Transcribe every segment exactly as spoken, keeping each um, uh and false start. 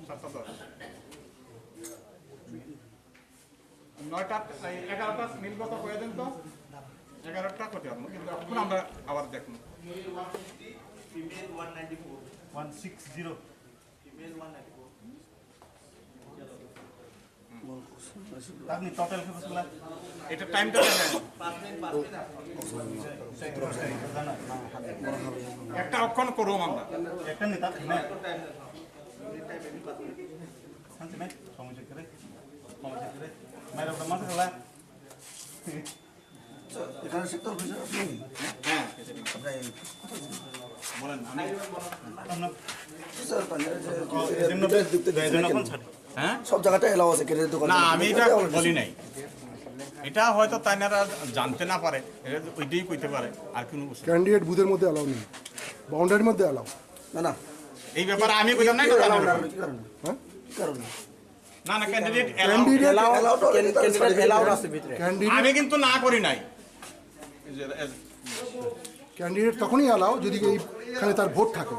সাতটা দশ। নয়টা, এই এগারোটা মিনিট মতো হয়ে দেন তো। এগারোটা করতে পারবো, কিন্তু এখন আমরা আবার দেখবো। Female one ninety-four. One six zero. Female one ninety-four. আপনি টোটাল কত বলা? এটা টাইমটা দেখেন। একটা অক্ষণ করুম আমরা। একটা নেতা না। সময় চেক করে। সময় চেক করে। মায়ের ওটা মাথা খেলা। এখানে শিক্ষক হিসেবে আপনি? হ্যাঁ। আপনার এই বলেন, আমি আপনার স্যার, পাঞ্জাবে যে ও, এই জন্য ভিতরে ঢুকতে দিচ্ছেন না কেন? হ্যাঁ? সব জায়গাতে অ্যালাউ আছে, ক্যান্ডিডেট দোকান না, আমি এটা বলি নাই। এটা হয়তো তাইনারা জানতে না পারে, এটা ওইটাই কইতে পারে, আর কোনো কিছু না। ক্যান্ডিডেট বুথের মধ্যে অ্যালাউ নেই, বাউন্ডারির মধ্যে অ্যালাউ। না, না। এই ব্যাপারে আমি কইতাম না, এটা কি তাইনারা কারণে? কইবে। কি কারণে? হ্যাঁ? কি কারণে? না, না, candidate allow. Candidate allow, allow তো ক্যান-, ক্যান্ডিডেট ক্যান্ডিডেট অ্যালাউ অ্যালাউ আছে ভিতরে। ক্যান্ডিডেট আমি কিন্তু না করি নাই। এই যে, এই যে ক্যান্ডিডেট তখনই অ্যালাউ যদি এইখানে তার ভোট থাকে।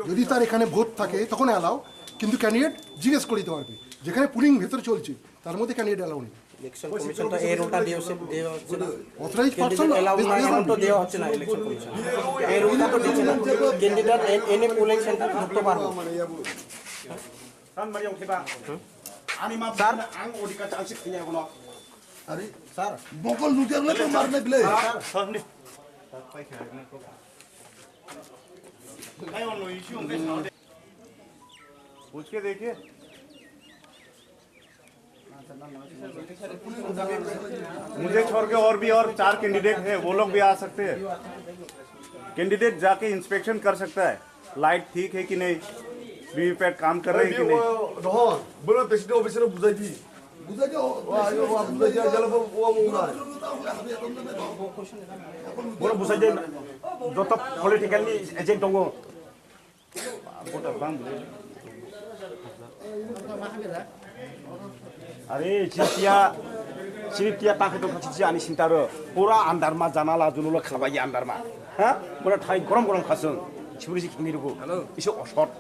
যদি তার এখানে ভোট থাকে তখন অ্যালাউ, কিন্তু ক্যান্ডিডেট জিজ্ঞেস করে দিতে পারবে। যেখানে পুলিং ভেতরে চলছে তার মধ্যে ক্যান্ডিডেট অ্যালাউ নেই। ইলেকশন কমিশন তো এই রুলটা দিয়েছে, দেওয়া হচ্ছে না। অথরাইজ ক্যান্ডিডেট পারসন অ্যালাউ না, এমন তো দেওয়া হচ্ছে না ইলেকশন কমিশন। এই রুলটা তো দিচ্ছে না। ক্যান্ডিডেট এ-, এনি পোলিং সেন্টার ঢুকতে পারবো। Sir? Ang odika chance kanya ko. Are, sir. Bokol nujar le to marne bile. Sir, sir. पूछ के देखिए। मुझे छोड़ के और भी और चार कैंडिडेट है, वो लोग भी आ सकते हैं। कैंडिडेट जाके इंस्पेक्शन कर सकता है, लाइट ठीक है कि नहीं, वीवीपैट काम कर रहे हैं कि नहीं। Rohon, bolo president officer bujai di. Bujai di, o, wa, wa, bujai di, jalo bo, wa, wa, wa. Bolo bujai di, joto political ni agent tongo. Are, chiritia, chiritia ta khe to chichi ani sinta ro. Pura andar ma janala junulo khabai andar ma. Ha? Pura thai gorom gorom khasung. Chiburi si khini rugo. Hello. Isu osot.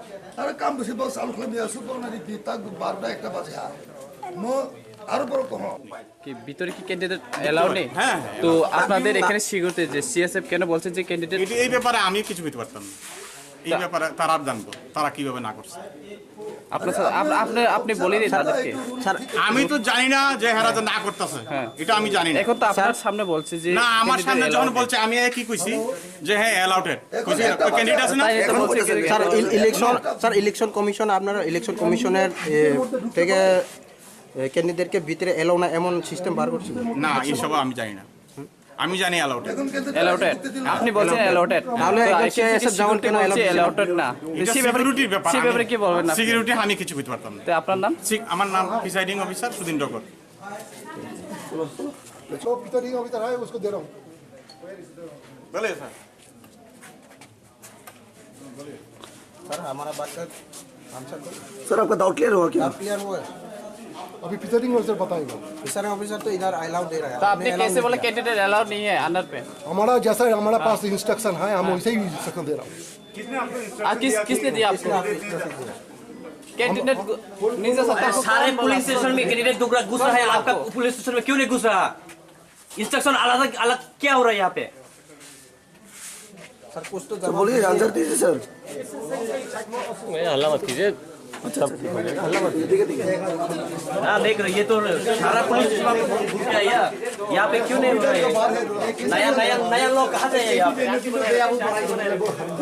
Are kam bisi bos alu khlam ya super na di tak barda ekta baje ha. Mo aro boro ko ho. কি ভিতরে কি candidate allow নেই? হ্যাঁ, হ্যাঁ, তো অ্যালাউ। আপনাদের এখানে সিকিউরিটি যে সিএসএফ কেন বলছে যে ক্যান্ডিডেট এই, এই ব্যাপারে আমি কিছু বলতে পারতাম না। এই তা- ব্যাপারে তারা জানবো, তারা কিভাবে না করছে। আপনার সাথে আপ-, আপনি, আপনি বলে দিন তাদেরকে। স্যার, আমি তো জানি না যে হেরা যে না করতেছে, হ্যাঁ। এটা আমি জানি না। এখন তো আপনার স্যার, সামনে বলছে যে না, আমার ক্যান্ডিডেট সামনে যখন অ্যালাউ নেই। বলছে, আমি কি কইছি যে হ্যাঁ, অ্যালাউটেড। কইছি, ওই ক্যান্ডিডেট আছে না? তাই তো বলছে কি স্যার, ইল-, ইলেকশন, স্যার, ইলেকশন কমিশন, আপনারা ইলেকশন কমিশনের, এ, থেকে এ, ক্যান্ডিডেটকে ভিতরে এলাও না এমন সিস্টেম বার করছিল? না, এইসব আমি জানি না। আমি জানি অ্যালাউটেড। অ্যালাউটেড? আপনি বলছেন অ্যালাউটেড। তাহলে তো একজন আইসিসি সিএসএফ জওয়ান কেন সিকিউরিটি অ্যালাউ বলছে দিল? অ্যালাউটেড না? এটা সে ব্যাপারে, সিকিউরিটির ব্যাপার, সে আমি ব্যাপারে কি বলবেন আপনি? সিকিউরিটি আমি কিছু করতে পারতাম না। তো আপনার নাম? ঠিক, আমার নাম প্রিসাইডিং অফিসার সুদিন ডগর। जो प्रिसाइडिंग ऑफिसर है, उसको दे रहा हूँ। বলে স্যার। सर, हमारा बात का आंसर दो। सर, आपका डाउट क्लियर हुआ क्या? डाउट क्लियर हुआ है। अभी प्रिसाइडिंग ऑफिसर बताएगा। प्रिसाइडिंग ऑफिसर तो इधर अलाउड दे रहा है। तो आपने कैसे बोला कैंडिडेट अलाउड नहीं है अंदर पे? हमारा जैसा हमारा पास इंस्ट्रक्शन है, हम वैसे ही इंस्ट्रक्शन दे रहा हूँ। किसने आपको इंस्ट्रक्शन दिया? किस, किसने दिया आपको? कैंडिडेट नहीं जा सकता। सारे पुलिस स्टेशन में कैंडिडेट घुस रहा है, आपका पुलिस स्टेशन में क्यों नहीं घुस रहा? इंस्ट्रक्शन अलग अलग क्या हो रहा है यहाँ पे? सर, कुछ तो तो बोलिए, आंसर दीजिए सर। नहीं, हल्ला मत कीजिए। अच्छा, अच्छा, हल्ला मत कीजिए, ठीक है, ठीक है। हाँ, देख रहे, ये तो सारा पुलिस विभाग को घुस गया यार। यहाँ पे क्यों नहीं हो रहा है? नया, नया, नया लोग कहाँ से है यहाँ पे?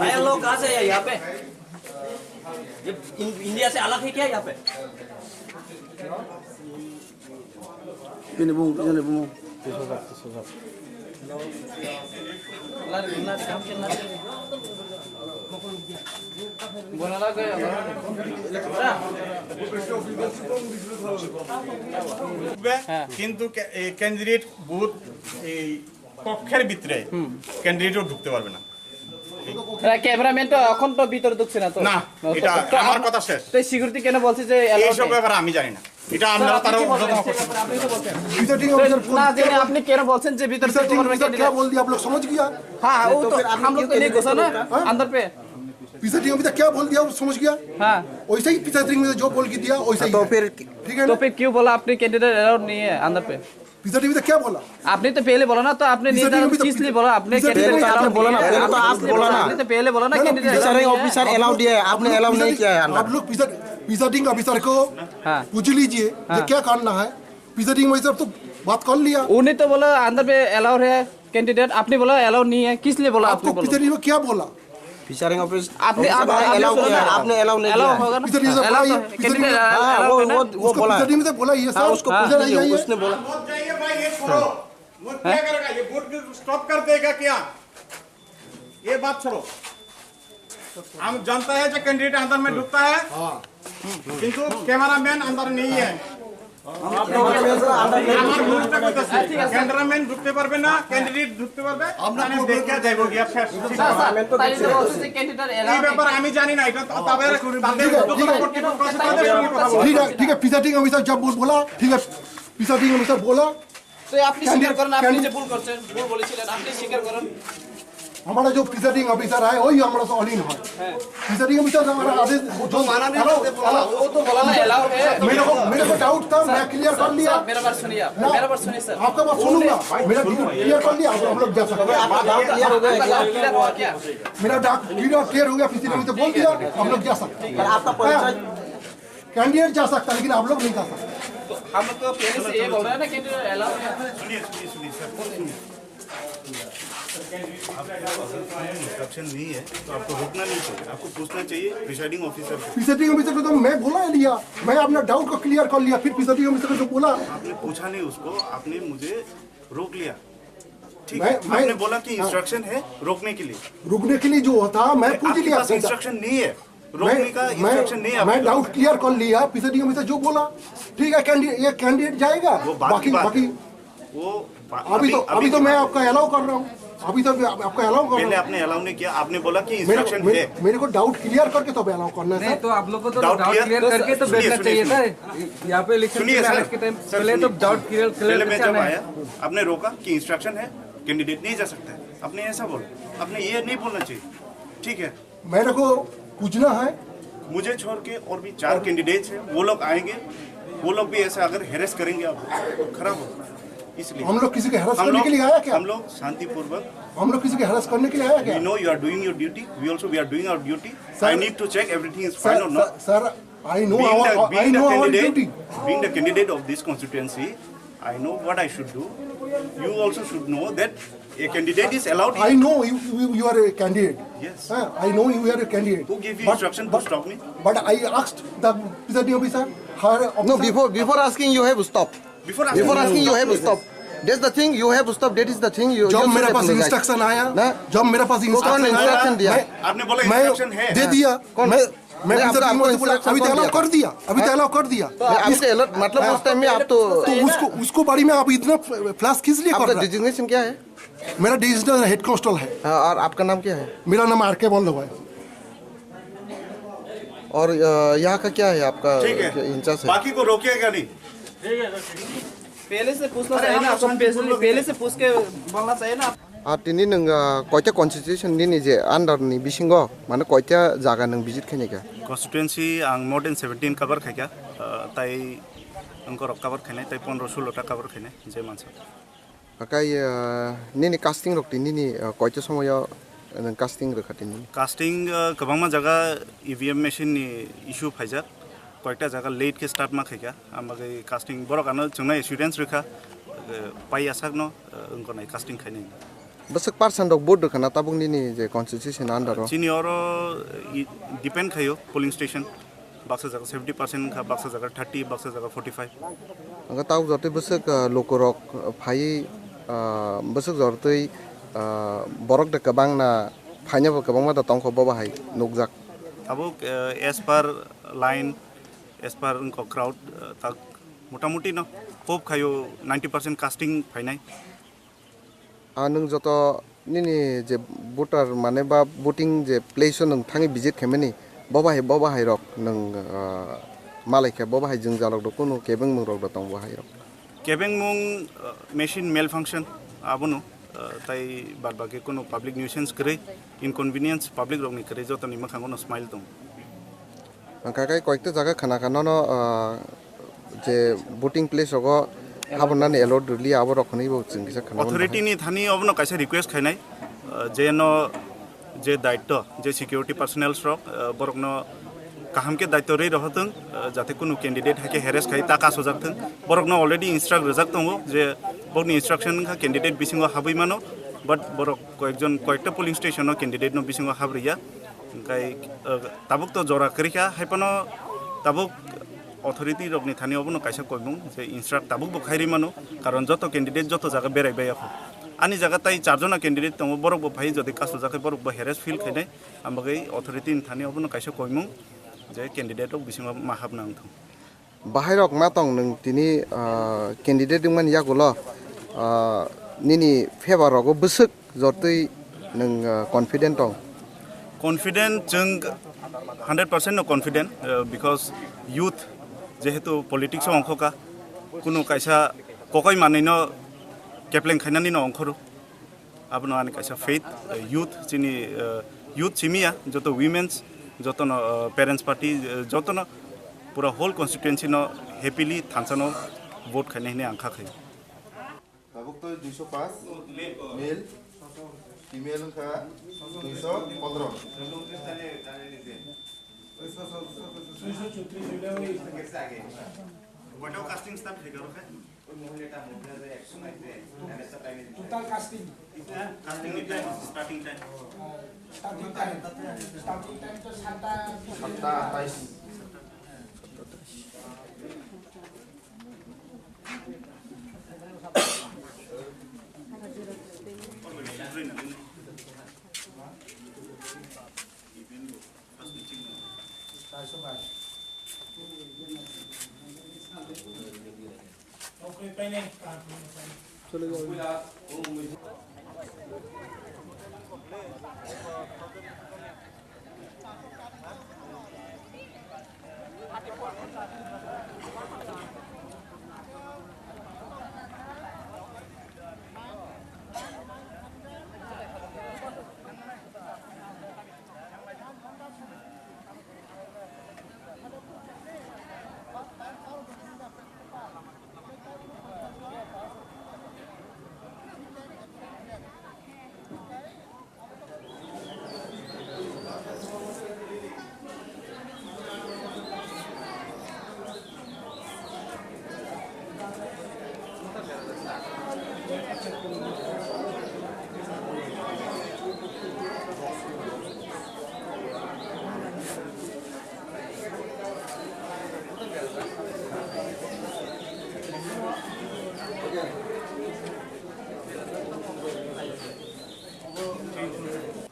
नया लोग कहाँ से है यहाँ पे? ये इन-, इंडिया से अलग है क्या यहाँ पे? Bini bumung, bini bumung. কিন্তু ক্যা-, এই ক্যান্ডিডেট বুথ এই কক্ষের ভিতরে ক্যান্ডিডেটও ঢুকতে পারবে না। ক্যামেরাম্যান তো এখন তো ভিতরে ঢুকছে না তো। না, ওকে, এটা তো আমার আপ-, কথা শেষ। তো সিকিউরিটি কেন বলছে যে অ্যালাউড এইসব নেই? ব্যাপারে আমি জানি না। এটা আপনারা তারা প্রিসাইডিং অফিসার না জেনে আপনি কেন বলছেন যে ভিতরে প্রিসাইডিং অফিসার কে বল দিয়া আপ লোগ সমঝ গিয়া? হ্যাঁ হ্যাঁ, ও তো হাম লোগ তো নেই ঘোষণা আন্দার পে। প্রিসাইডিং অফিসার কে বল দিয়া আপ লোগ সমঝ গিয়া? হ্যাঁ। ওইসে হি প্রিসাইডিং অফিসার জো বল কি দিয়া ওইসে হি। তো ফির ঠিক আছে। তো ফির কিউ বলা আপনি ক্যান্ডিডেট অ্যালাউড নেই হ্যাঁ আন্দার পে? প্রিসাইডিং অফিসার কে বলা? আপনি তো পেলে বলা না তো আপনি নিজে কিস লিয়ে বলা আপনি ক্যান্ডিডেট অ্যালাউড বলা না। পেলে তো আপ বলা না। আপনি তো পেলে বলা না ক্যান্ডিডেট অ্যালাউড নেই। প্রিসাইডিং অফিসার অ্যালাউড নেই। আপ লোগ প্রিসাইডিং অফিসার কো পুছ লিজিয়ে যে কে করনা হ্যায়। প্রিসাইডিং অফিসার তো বাত কর লিয়া। উনি তো বলা আন্দার পে অ্যালাউড হ্যায় ক্যান্ডিডেট, আপনি বলা অ্যালাউড নেই হ্যায়, কিস লিয়ে বলা আপনি বলা? প্রিসাইডিং অফিসার কে বলা? প্রিসাইডিং অফিসার আপনি অ্যালাউ নেই। আপনি অ্যালাউ নেই। অ্যালাউ হোগা না। প্রিসাইডিং অফিসার বলা ইয়ে। প্রিসাইডিং অফিসার বলা ইয়ে। হ্যাঁ, উসকো প্রিসাইডিং অফিসার বলা ইয়ে। बोर्ड क्या करेगा? ये बोर्ड स्टॉप कर देगा क्या? ये बात छोड़ो। हम जानता है जो कैंडिडेट अंदर में ढुकता है, किंतु कैमरामैन अंदर नहीं है। আমার রুলটা কইতাছি, ক্যামেরাম্যান ঢুকতে পারবে না, ক্যান্ডিডেট ঢুকতে পারবে। আমরা দেখে যাইব গিয়া শেষ। এই ব্যাপারে আমি জানি না, এটা তো তাদের তাদের উদ্যোগপতি প্রশাসনের সঙ্গে কথা বলবো। ठीक है, ठीक है, प्रिसाइडिंग ऑफिसर जब बोला, ठीक है, प्रिसाइडिंग ऑफिसर बोला। তো আপনি স্বীকার করেন আপনি যে ভুল করছেন, ভুল বলেছিলেন, আপনি স্বীকার করেন। हमारा जो प्रिसाइडिंग ऑफिसर है वही हमारा से ऑल इन है। प्रिसाइडिंग ऑफिसर हमारा आदेश जो माना नहीं करते बोला, वो तो बोला ना अलाउ है। मेरे को मेरे को डाउट था, मैं क्लियर कर लिया। मेरा बात सुनिए आप, मेरा बात सुनिए सर। आपका बात सुनूंगा, मेरा क्लियर कर लिया। अब हम लोग जा सकते हैं। आपका डाउट क्लियर हो गया क्या? क्लियर हुआ क्या? मेरा डाउट क्लियर क्लियर हो गया, प्रिसाइडिंग ऑफिसर बोल दिया, हम लोग जा सकते हैं। आपका परिचय? कैंडिडेट जा सकता है, लेकिन आप लोग नहीं जा सकते। हम लोग तो पहले से ये बोल रहे हैं ना, कैंडिडेट अलाउ है। इंस्ट्रक्शन नहीं है तो आपको रुकना नहीं चाहिए, आपको पूछना चाहिए प्रिसाइडिंग ऑफिसर से। प्रिसाइडिंग ऑफिसर को तो मैं बुला लिया, मैं अपना डाउट को क्लियर कर लिया, फिर प्रिसाइडिंग ऑफिसर को जो बोला। आपने पूछा नहीं उसको, आपने मुझे रोक लिया। ठीक मैं- है, मैं- आपने बोला कि हाँ। इंस्ट्रक्शन है रोकने के लिए। रुकने के लिए जो था, मैं पूछ आपके लिया पास सीधा। इंस्ट्रक्शन नहीं है, मैं रोकने का मैं इंस्ट्रक्शन नहीं है मैं आपके डाउट पास। क्लियर कर लिया, प्रिसाइडिंग ऑफिसर जो बोला, ठीक है, कैंडिडेट ये कैंडिडेट जाएगा, वो बात की बाकी बात बाकी है। वो बा- अभी तो अभी तो मैं आपका अलाउ कर रहा हूँ, अभी तो मैं आपका अलाउ कर पहले रहा हूँ। आपने अलाउ नहीं किया, आपने बोला कि मेरे इंस्ट्रक्शन मेरे है। मेरे को डाउट क्लियर करके तब अलाउ करना है नहीं सर। तो आप लोग को तो डाउट डाउट क्लियर- क्लियर करके तो सुनिए, बैठना सुनिए, चाहिए था। यहाँ पे इलेक्शन सुनिए के सर, आने के टाइम सर, पहले तो सुनिए। डाउट क्लियर पहले क्लियर मैं करके जब आना है। आया, आपने रोका कि इंस्ट्रक्शन है, कैंडिडेट नहीं जा सकता है। आपने ऐसा बोला, आपने ये नहीं बोलना चाहिए। ठीक है, मेरे को पूछना है। मुझे छोड़ के और भी चार कैंडिडेट्स हैं, वो लोग आएंगे, वो लोग भी ऐसा अगर हैरेस करेंगे आपको तो खराब होगा। इसलिए हम लोग किसी को हैरेस हम करने लोग के लिए आया क्या? हम लोग शांतिपूर्वक हम लोग किसी को हैरेस करने के लिए आया We क्या? know you are doing your duty. We also we are doing our duty. Sir, I need to check everything is fine sir or not. Sir, sir, I know Being our the, I being the know our candidate, duty. Being the candidate of this constituency, I know what I should do. You also should know that a candidate is allowed. I know you, you, you are a candidate. Yes. Huh? I know you are a candidate. Who gave you But- instruction to but- stop me? But I asked the presiding officer, higher officer. No, before before asking, you have stopped. Before asking Before you asking, to you have stop. Stopped. That's the thing. You have stopped. That is the thing. You, जब you मेरे should पास apologize. Instruction आया, ना? जब मेरे पास कौन इंस्ट्रक्शन आया, इंस्ट्रक्शन दिया? मैं- आपने बोला मैं इंस्ट्रक्शन है। दे दिया। कौन? मैं मैं नहीं, आपको- presiding आपको officer को बोला, इंस्ट्रक्शन अभी तो कौन अलाउ दिया? कर दिया, अभी तो हाँ? अलाउ कर दिया। नहीं, आपको अलर्ट मतलब उस टाइम में आप तो तो उसको उसको बारे में आप इतना फ्लैश किस लिए कर आपका रहे हैं? डिजिग्नेशन क्या है? मेरा डिजिग्नेशन हेड कांस्टेबल है। हाँ, और आपका नाम क्या है? मेरा नाम आर के बल्लभ है। और अ, यहाँ का क्या है आपका ठीक है। इंचार्ज है? बाकी को रोकिएगा नहीं। पहले से पूछना चाहिए ना आपको, पहले पहले से पूछ के बोलना चाहिए ना। Ar tini nwng uh, koita constitution nini je under ni bisingo mane koita jaga nwng visit khainai kha? Constituency ang more than seventeen cover khaikha, uh, tai angkorok cover khainai, tai pondro sulo ta cover khainai, je mansa. Hakai uh, nini casting rok tini nini uh, koita somoyo nwng casting rwkha tini? Casting uh, kwbangma jaga E V M machine ni issue phaijak, koita jaga late khe start ma khaikha, amagwi casting borok ano chwngno assurance rwkha, uh, pai asakno uh, wngkha nai casting khainai. Bwswk percent rok vote rwkha na tabuk nini je constitution under o? Chini oro i- depend khaio polling station, baksa jaga seventy percent wngkha, baksa jaga thirty, baksa jaga forty five. Ang tabuk jotoi bwswk uh, lukurok uh, phaiwi uh, bwswk jotoi uh, borok de kwbang na phaina bo kwbangma da tongkho bo bahai nukjak. Tabuk uh, as per line, as per wngkha crowd, uh, tak motamuti no hope khaio ninety percent casting phainai. Ah, nwng joto nini je voter mane ba voting je place o nwng thangwi visit khaimani, bo bahai bo bahai rok nwng ah, Malai khe bo bahai jwngjalrok do kunu kebengmungrok do tong bo hai rok. Kebengmung, uh, machine malfunction abono, uh, tai bad baki kunu public nuisance kwrwi, inconvenience public rokni kwrwi jotoni mwkhango no smile tong. Hwnkha khe koikta jaga khna kha nono, ah, je voting place rogo habonani allowed rwliya, abo rok hwnwi bo chwng kisa khna mano. Authority ni thani obono kaisa request khainai, ah, je no je daitto, je security personnel rok, ah, borok no kaham khe daitto rwi rohotwng, ah, jate kunu candidate hai khe harass khai ta kasojak thwng. Borok no already instruct rwjak tongo je borok ni instruction wngkha candidate bisingo habwi mano, but borok koyekjon koyekta polling station o candidate no bisingo habriya. Hwnkhe, uh, tabuk to jora kwrwi kha, hai phano tabuk authority rokni thani obono kaisa koimung je instruct tabuk bo khairwi mano, karon joto candidate joto jaga berai baiya kho. Ani jaga tai charjona candidate tongo, borok bo phai jodi kasojak khe borok bo harass feel khainai, ang bagwi authority ni thani obono kaisa koimung je candidate rok bisingo ma hapna wngthung. Bahai rok ma tong nwng tini, ah, candidate wngmani yagulo, ah, nini favor rogo bwswk jortwi nwng, ah, confident tong? Confident, chwng hundred percent no confident, ah, because youth jehetu politics o ongkhoka, kunu kaisa kokoi manwino kepleng khainani no ongkhoro. Abono ani kaisa faith, eh, youth chini, eh, youth simiya, joto women's, jotono, eh, parents party, eh, jotono pura whole constituency no happily thansano vote khainai hinwi ang kha khai. Tabuk to duiso paanch, male, female wngkha duiso pondro. Boyatago casting start khai karo khe? Total casting. Casting ni time, starting time. Starting time. Starting time to satta. Satta atais.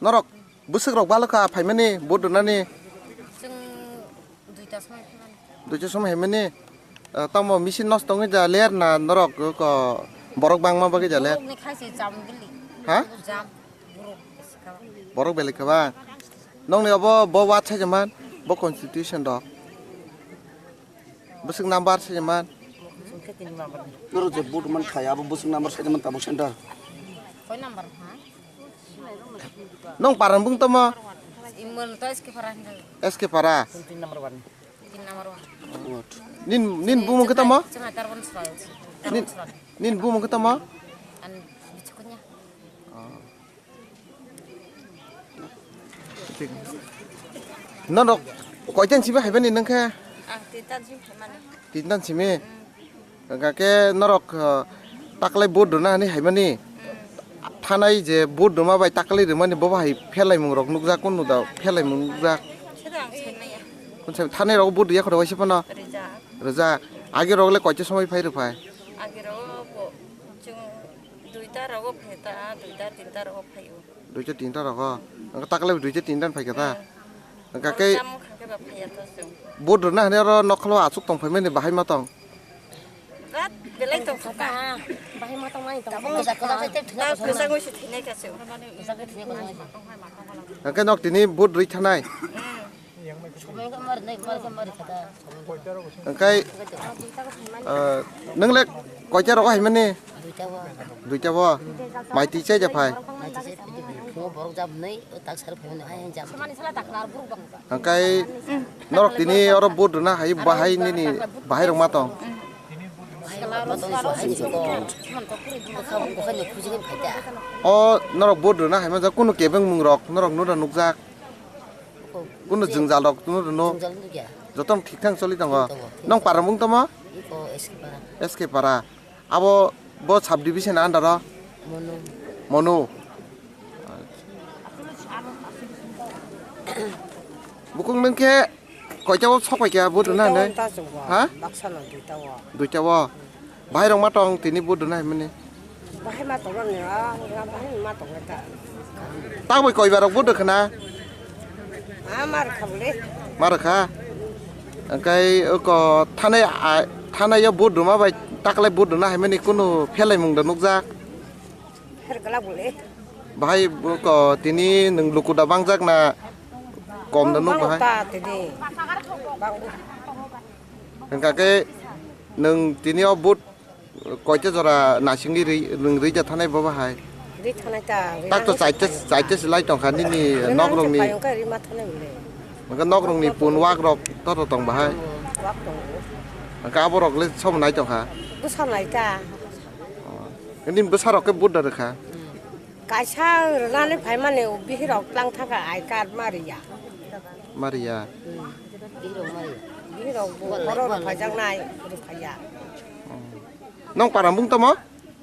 Norok bwswk rok balo kha phaimani vote rwnani? Chwng duita somoi phaimani. Duita somoi phaimani? Eh, tamo machine nosto wngwi ja ler na norok ko borok bangma bagwi ja ler? Borokni khai se jam bili. Ha? Jam. Borok bisi kha. Borok belai kha ba? Nongni obo bo ward saijaman, bo constitution rok. Bwswk number saijaman. Norok je vote man khai abo bwswk number saijaman tabuk center. Koi number ha? Nong parang bung tamo? Imul to S K Para hinwi. S K Para. Tin number one. Tin number one. Nin, nin bumung khe tamo? Chuma Tarbon Sral. Nin, Tarbon Sral. Nin bumung khe tamo? An bichukunya. Norok koitan simi haibani nang khe? Ang tintan simi haimani. Tintan simi? Hwnkha khe norok, uh, taklai vote rwna hinwi haimani? Thanai je vote rwma bai taklai rwmani bo bahai pherlaimung rok nukjak, kunu da pherlaimung nukjak? Sida ang saimaya. Kunsa thanai rok vote rwya khoro waisa phano? Rijak. Rijak. Agi rok le koicha somoi phai rwphai? Agi rok bo chwng duita rogo phai ta, duita tinta rogo phai o. Duita tinta rogo? Ang taklai duita tinta phai kha ta? Hwnkha khe vote rwna hinwi oro nokhalo achuk tong phaimani bahai ma tong? Rat belai tong kha ta. Bahai ma tong mani tong. Kwchak kwchak khe thwina kwchak. Kwchak wngwi se thwinai kha se. Kwchak khe thwina kwchak. Hwnkhe nok tini vote rwi thanai? Hwnkhe, ah, nwng le koita rogo hai mani? Duita bo. Mai twi chai ja phai? Hwnkhe norok tini oro vote rwna hai bahai nini bahai rok ma tong? O norok vote rwna hai manjak kunu kebeng mung rok norok nura nukjak? Kunu jwngjal rok nura no? Joto thik thang choli tongo. Nong para mung tamo? S K para. Abo bo sub division under o? Monu. Bukung nwng khe koita o sok pai kha vote rwna hinwi? Duita o ta chwng bo. Ha? Baksa no duita o. Duita o. Bahai rok ma tong tini vote rwna hinmani? Bahai ma tong rwni, ah, bahai ma tong ta. Ta bai koi barok vote rwkhna? Ah, ma rwkha bole. Ma rwkha? Hwnkhe oko thanai, ah, thanai o vote rwma bai taklai vote rwna hinmani kunu phelai mung da nukjak? Pher glak bole. Bahai oko tini nwng luku da bangjak na kom da nuk bahai? Ta tini. Bang. Hwnkha khe nwng tini o vote koita jora nasingwi rwi, nwng rwi ja thanai bo bahai? Rwi thanai ta, rwi. Tak to nang chaita, chaita se lai tongkha nini nok rokni. Rwi nang chwng payung khe rwi ma thanai bole. Hwnkha nok rokni pun wak rok to to tong bahai? Hmm, wak tongo. Hwnkha abo rok le somo nai tongkha? Bwsa nai ta. Oh. Nini bwsa rok khe vote da rwkha? Hmm. Kaisa rwnani phaimani bihirok tlang thaka I card ma riya. Ma riya? Hmm. Bihirok ma riya. Bihirok bo borok rwphaijaknai, rwphaiya. Oh. Nong para mung tamo?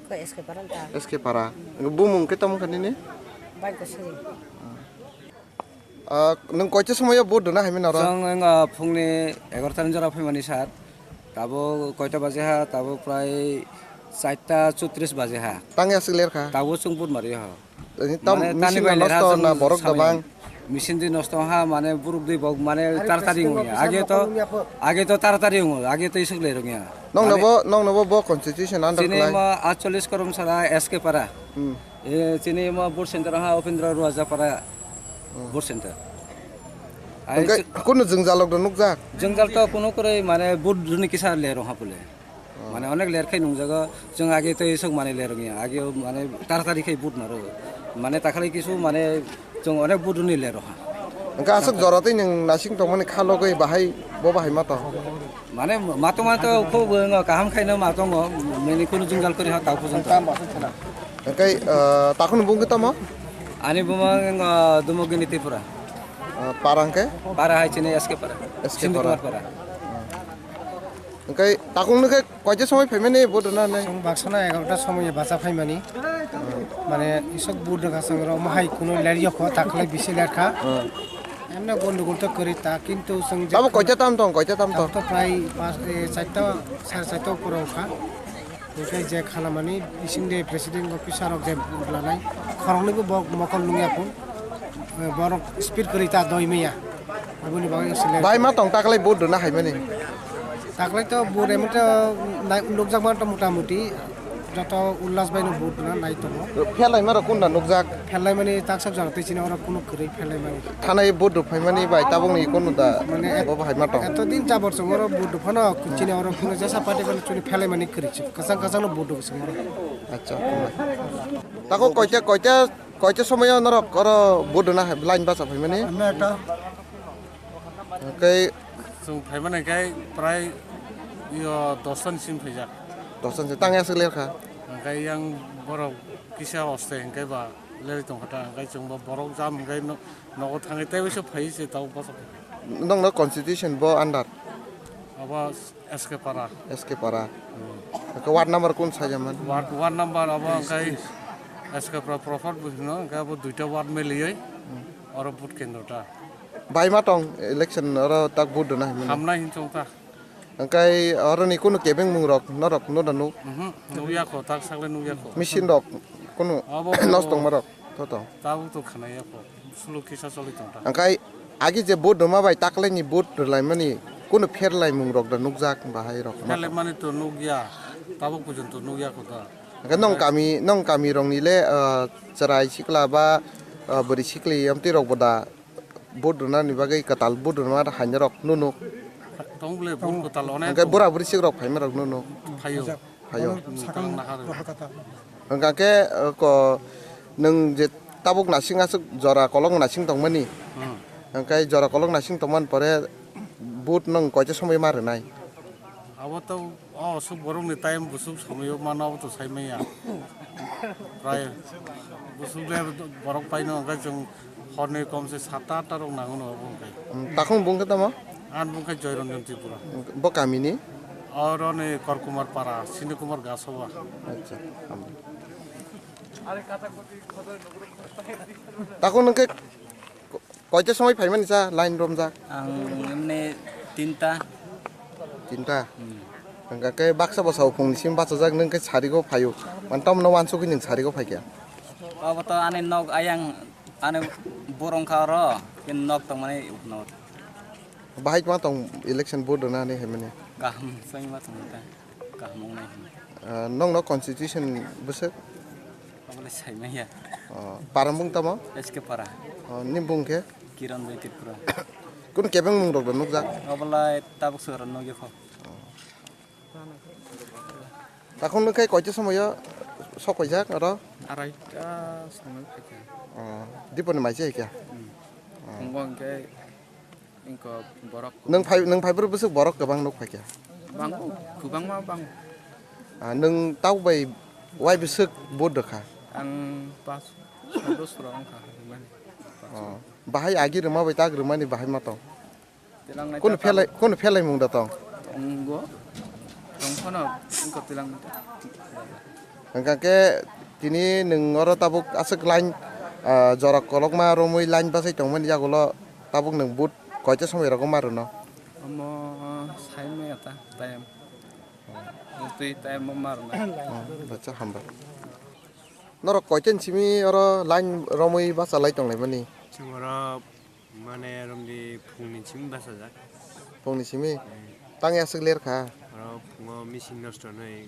Ko S K para ta. S K para. Bumung khe tamo kha nini? Bai ko siri. Ah, nwng koita somoyo vote rwna haimani oro? Chwng wng, ah, phungni egarota ni jora phaimani sir. Tabuk koita baje ha? Tabuk prai charta chotris baje ha. Tangya swk ler kha? Tabuk chwng vote mari ha. Tini tam mane machine tani bai ler ha nosto chwng na borok samani. Gabang? Machine di nosto ha, mane buruk di bok mane taratari wngya. Age to, age to taratari wngya. Age to isuk ler wngya. Nong mane nobo, nong nobo bo constitution under chini khlai? Ma atchollis korom sara S K para. Hmm. E, chini ma vote center ha Upendra Ruaja para. Hmm. Vote center. Ai hwnkhe chwng kunu jwngjal rok nukjak? Jwngjal to kunu kwrwi mane vote rwni kisa ler wngha pule. Oh. Mane onek ler khai nungjago, chwng age tei sok mane ler wngya, age mane taratari khai vote maro. Mane takhali kisu mane chwng onek vote rwni ler wngha. Hwnkhe aswk jora tei nwng nasing tongmani kha logwi bahai bo bahai ma tong? Mane ma tongma to khub wng kaham khaino ma tongo, mane kunu jwngjal kwrwi ha tao phujan to. Hwnkhe, ah, takhwni bung khe tamo? Ani buma wng, ah, Dumogini Tripura. Ah, para hwnkhe? Para hai chini S K para. S K Sindhu para. Kumar para. Hwnkhe takungno khe koita somoi phaimani vote rwna hinwi? Chwng baksana egarota somoi bacha phaimani. Mane isok vote rwkha chwng oro mohai kuno ler yokho takhlai bisi lerkha. Hmm. Emne gondogol to kwrwi ta, kintu chwng abo koita tam tong, koita tam tong? Tam to prai pas, eh, charta, sare charta upor wngkha. Hwnkhe je khanamani bisingde presiding officer rok je bwlanai khoroknwibo bo mokol nungya phun, eh, borok speed kwrwi ta doi manya. Aboni bagwi seleng. Bai ma tong taklai vote rwna haimani? Taklai to vote emte nai-, nukjakma to mota moti joto Ullas bai no vote rwna nai tongo. Phelai ma rok kunda nukjak? Phelai mani taksa jora twi chini oro kuno kwrwi phelai mani. Thanai vote rw phaimani bai tabukni kunu da mane bo bahai ma tong? Eto din jabor chwng oro vote rw phano chini oro kuno jesa party phano chini phelai mani kwrwi se. Kwchang kwchang no vote rw chwng oro. Acha. Tako koita, koita, koita somoyo norok oro vote rwna hai line bacha phaimani? Ano eta. Hwnkhe chwng phaimani khe prai yo dos ni simi phaijak. Dos ni tang aswk ler kha? Hwnkhe yang borok kisa oste hwnkhe ba lerwi tongkha ta, hwnkhe chwngbo borok jam hwnkhe no-, nogo thangwi teibo se phai se tao bosok. Nokno constitution bo under? Abo S K para. S K para. Hmm. Hwnkhe ward number kun sajaman? Ward, ward number abo hwnkhe S K para proper bo hino, hwnkhe abo duita ward miliwi oro vote kendro ta. Bai ma tong election oro tak vote dona himani? Hamnai hin chong ta. Hwnkhe oroni kunu kebeng mung rok norok no da nuk? Mhm, nukya kho, tak sakle nukya kho. Machine rok kunu abo bo nosto tongma rok to tong? Tabuk to khwnaya kho, suluk kisa choli tong ta. Hwnkhe agi je vote rwma bai taklaini vote rwlaimani kunu pherlaimung rok da nukjak bahai rok? Pherlaimani to nukya, tabuk porjonto nukya kho da. Hwnkhe nong kami, nong kami rokni le, ah, chwrai sikla ba, ah, bwrwi sikli amtwi rok bo da vote rwnani bagwi kwtal vote rwna hainai rok nunuk. Tong bole vote kwtal onek. Hwnkhe tong. Bura buri sik rok phaima rok nunuk. Phaio. Phaio. Sakang Kwtal nahar. Rohor kwtal. Hwnkhe khe, uh, ko, nwng je tabuk nasing aswk jora kolok nasing tongmani. Hmm. Hwnkhe jora kolok nasing tongmani pore vote nwng koita somoi ma rwnai? Abo to o aswk borokni time busuk somoi o mano abo to sai manya. Prai busuk le borok paino hwnkhe chwng horni kom se satta atta rok nango no obo hwnkhe. Hmm, takhung bung khe tamo? Ang bung khe Joyranjan Tripura. Bo kamini? Oro ni Korkumar Para, Sini Kumar Gasoba. Acha. Takhung nwng khe ko-, koita somoi phaimani sa line romjak? Ang emne tinta. Tinta? Hmm. Hwnkhe baksa bwsa phungni simi bachajak nwng khe sarigo phaio. Man tamno wansugwi nwng sarigo phaikha? Obo to ani nok ayang, ani borong kha oro, ken nok tongmani ukno. Bahai ma tong election vote rwna hinwi haimani? Kaham swngma tong ta, kaham wngnai hinwi. Ah, nokno constitution bwswk? Obolai saimanya. Oh, para bung tamo? S K Para. Oh, ni bung khe? Kiran Bai Tripura. Kun kebeng mung rok nukjak? Obolai tabuk swrwng nukya kho. Takhung nwng khe koita somoyo sok paijak oro? Araita somoi phaikha. Oh, diponi mai se kya? Hmm. Oh. Phungo hwnkhe ingko borok. Nwng phai, nwng phaibrwi bwswk borok kwbang nuk phaikha? Bango, kwbangma bango. Ah, nwng tabuk bai wai bwswk vote rwkha? Ang pas, soi bosor wngkha, rwmani. Oh. Bahai agi rwma bai tak rwmani bahai ma tong? Tilang nai Kono ta phelai, tabuk. Kono phelai mung da tong? Tongo. Tong phano wngkha tilang nai ta. Hwnkha khe tini nwng oro tabuk aswk line, ah, jora kolokma romwi line bachai tongmani yagulo tabuk nwng vote koita somoi rogo ma rwno? Omo sai maya ta time. Twi time o ma rwna. Oh, bacha hambai. Norok koita ni simi oro line romwi bachalai tonglaimani? Chwng oro Mane romdi phungni simi bachajak. Phungni simi? Hmm. Tangwi aswk ler kha? Oro phungo machine nosto hwnwi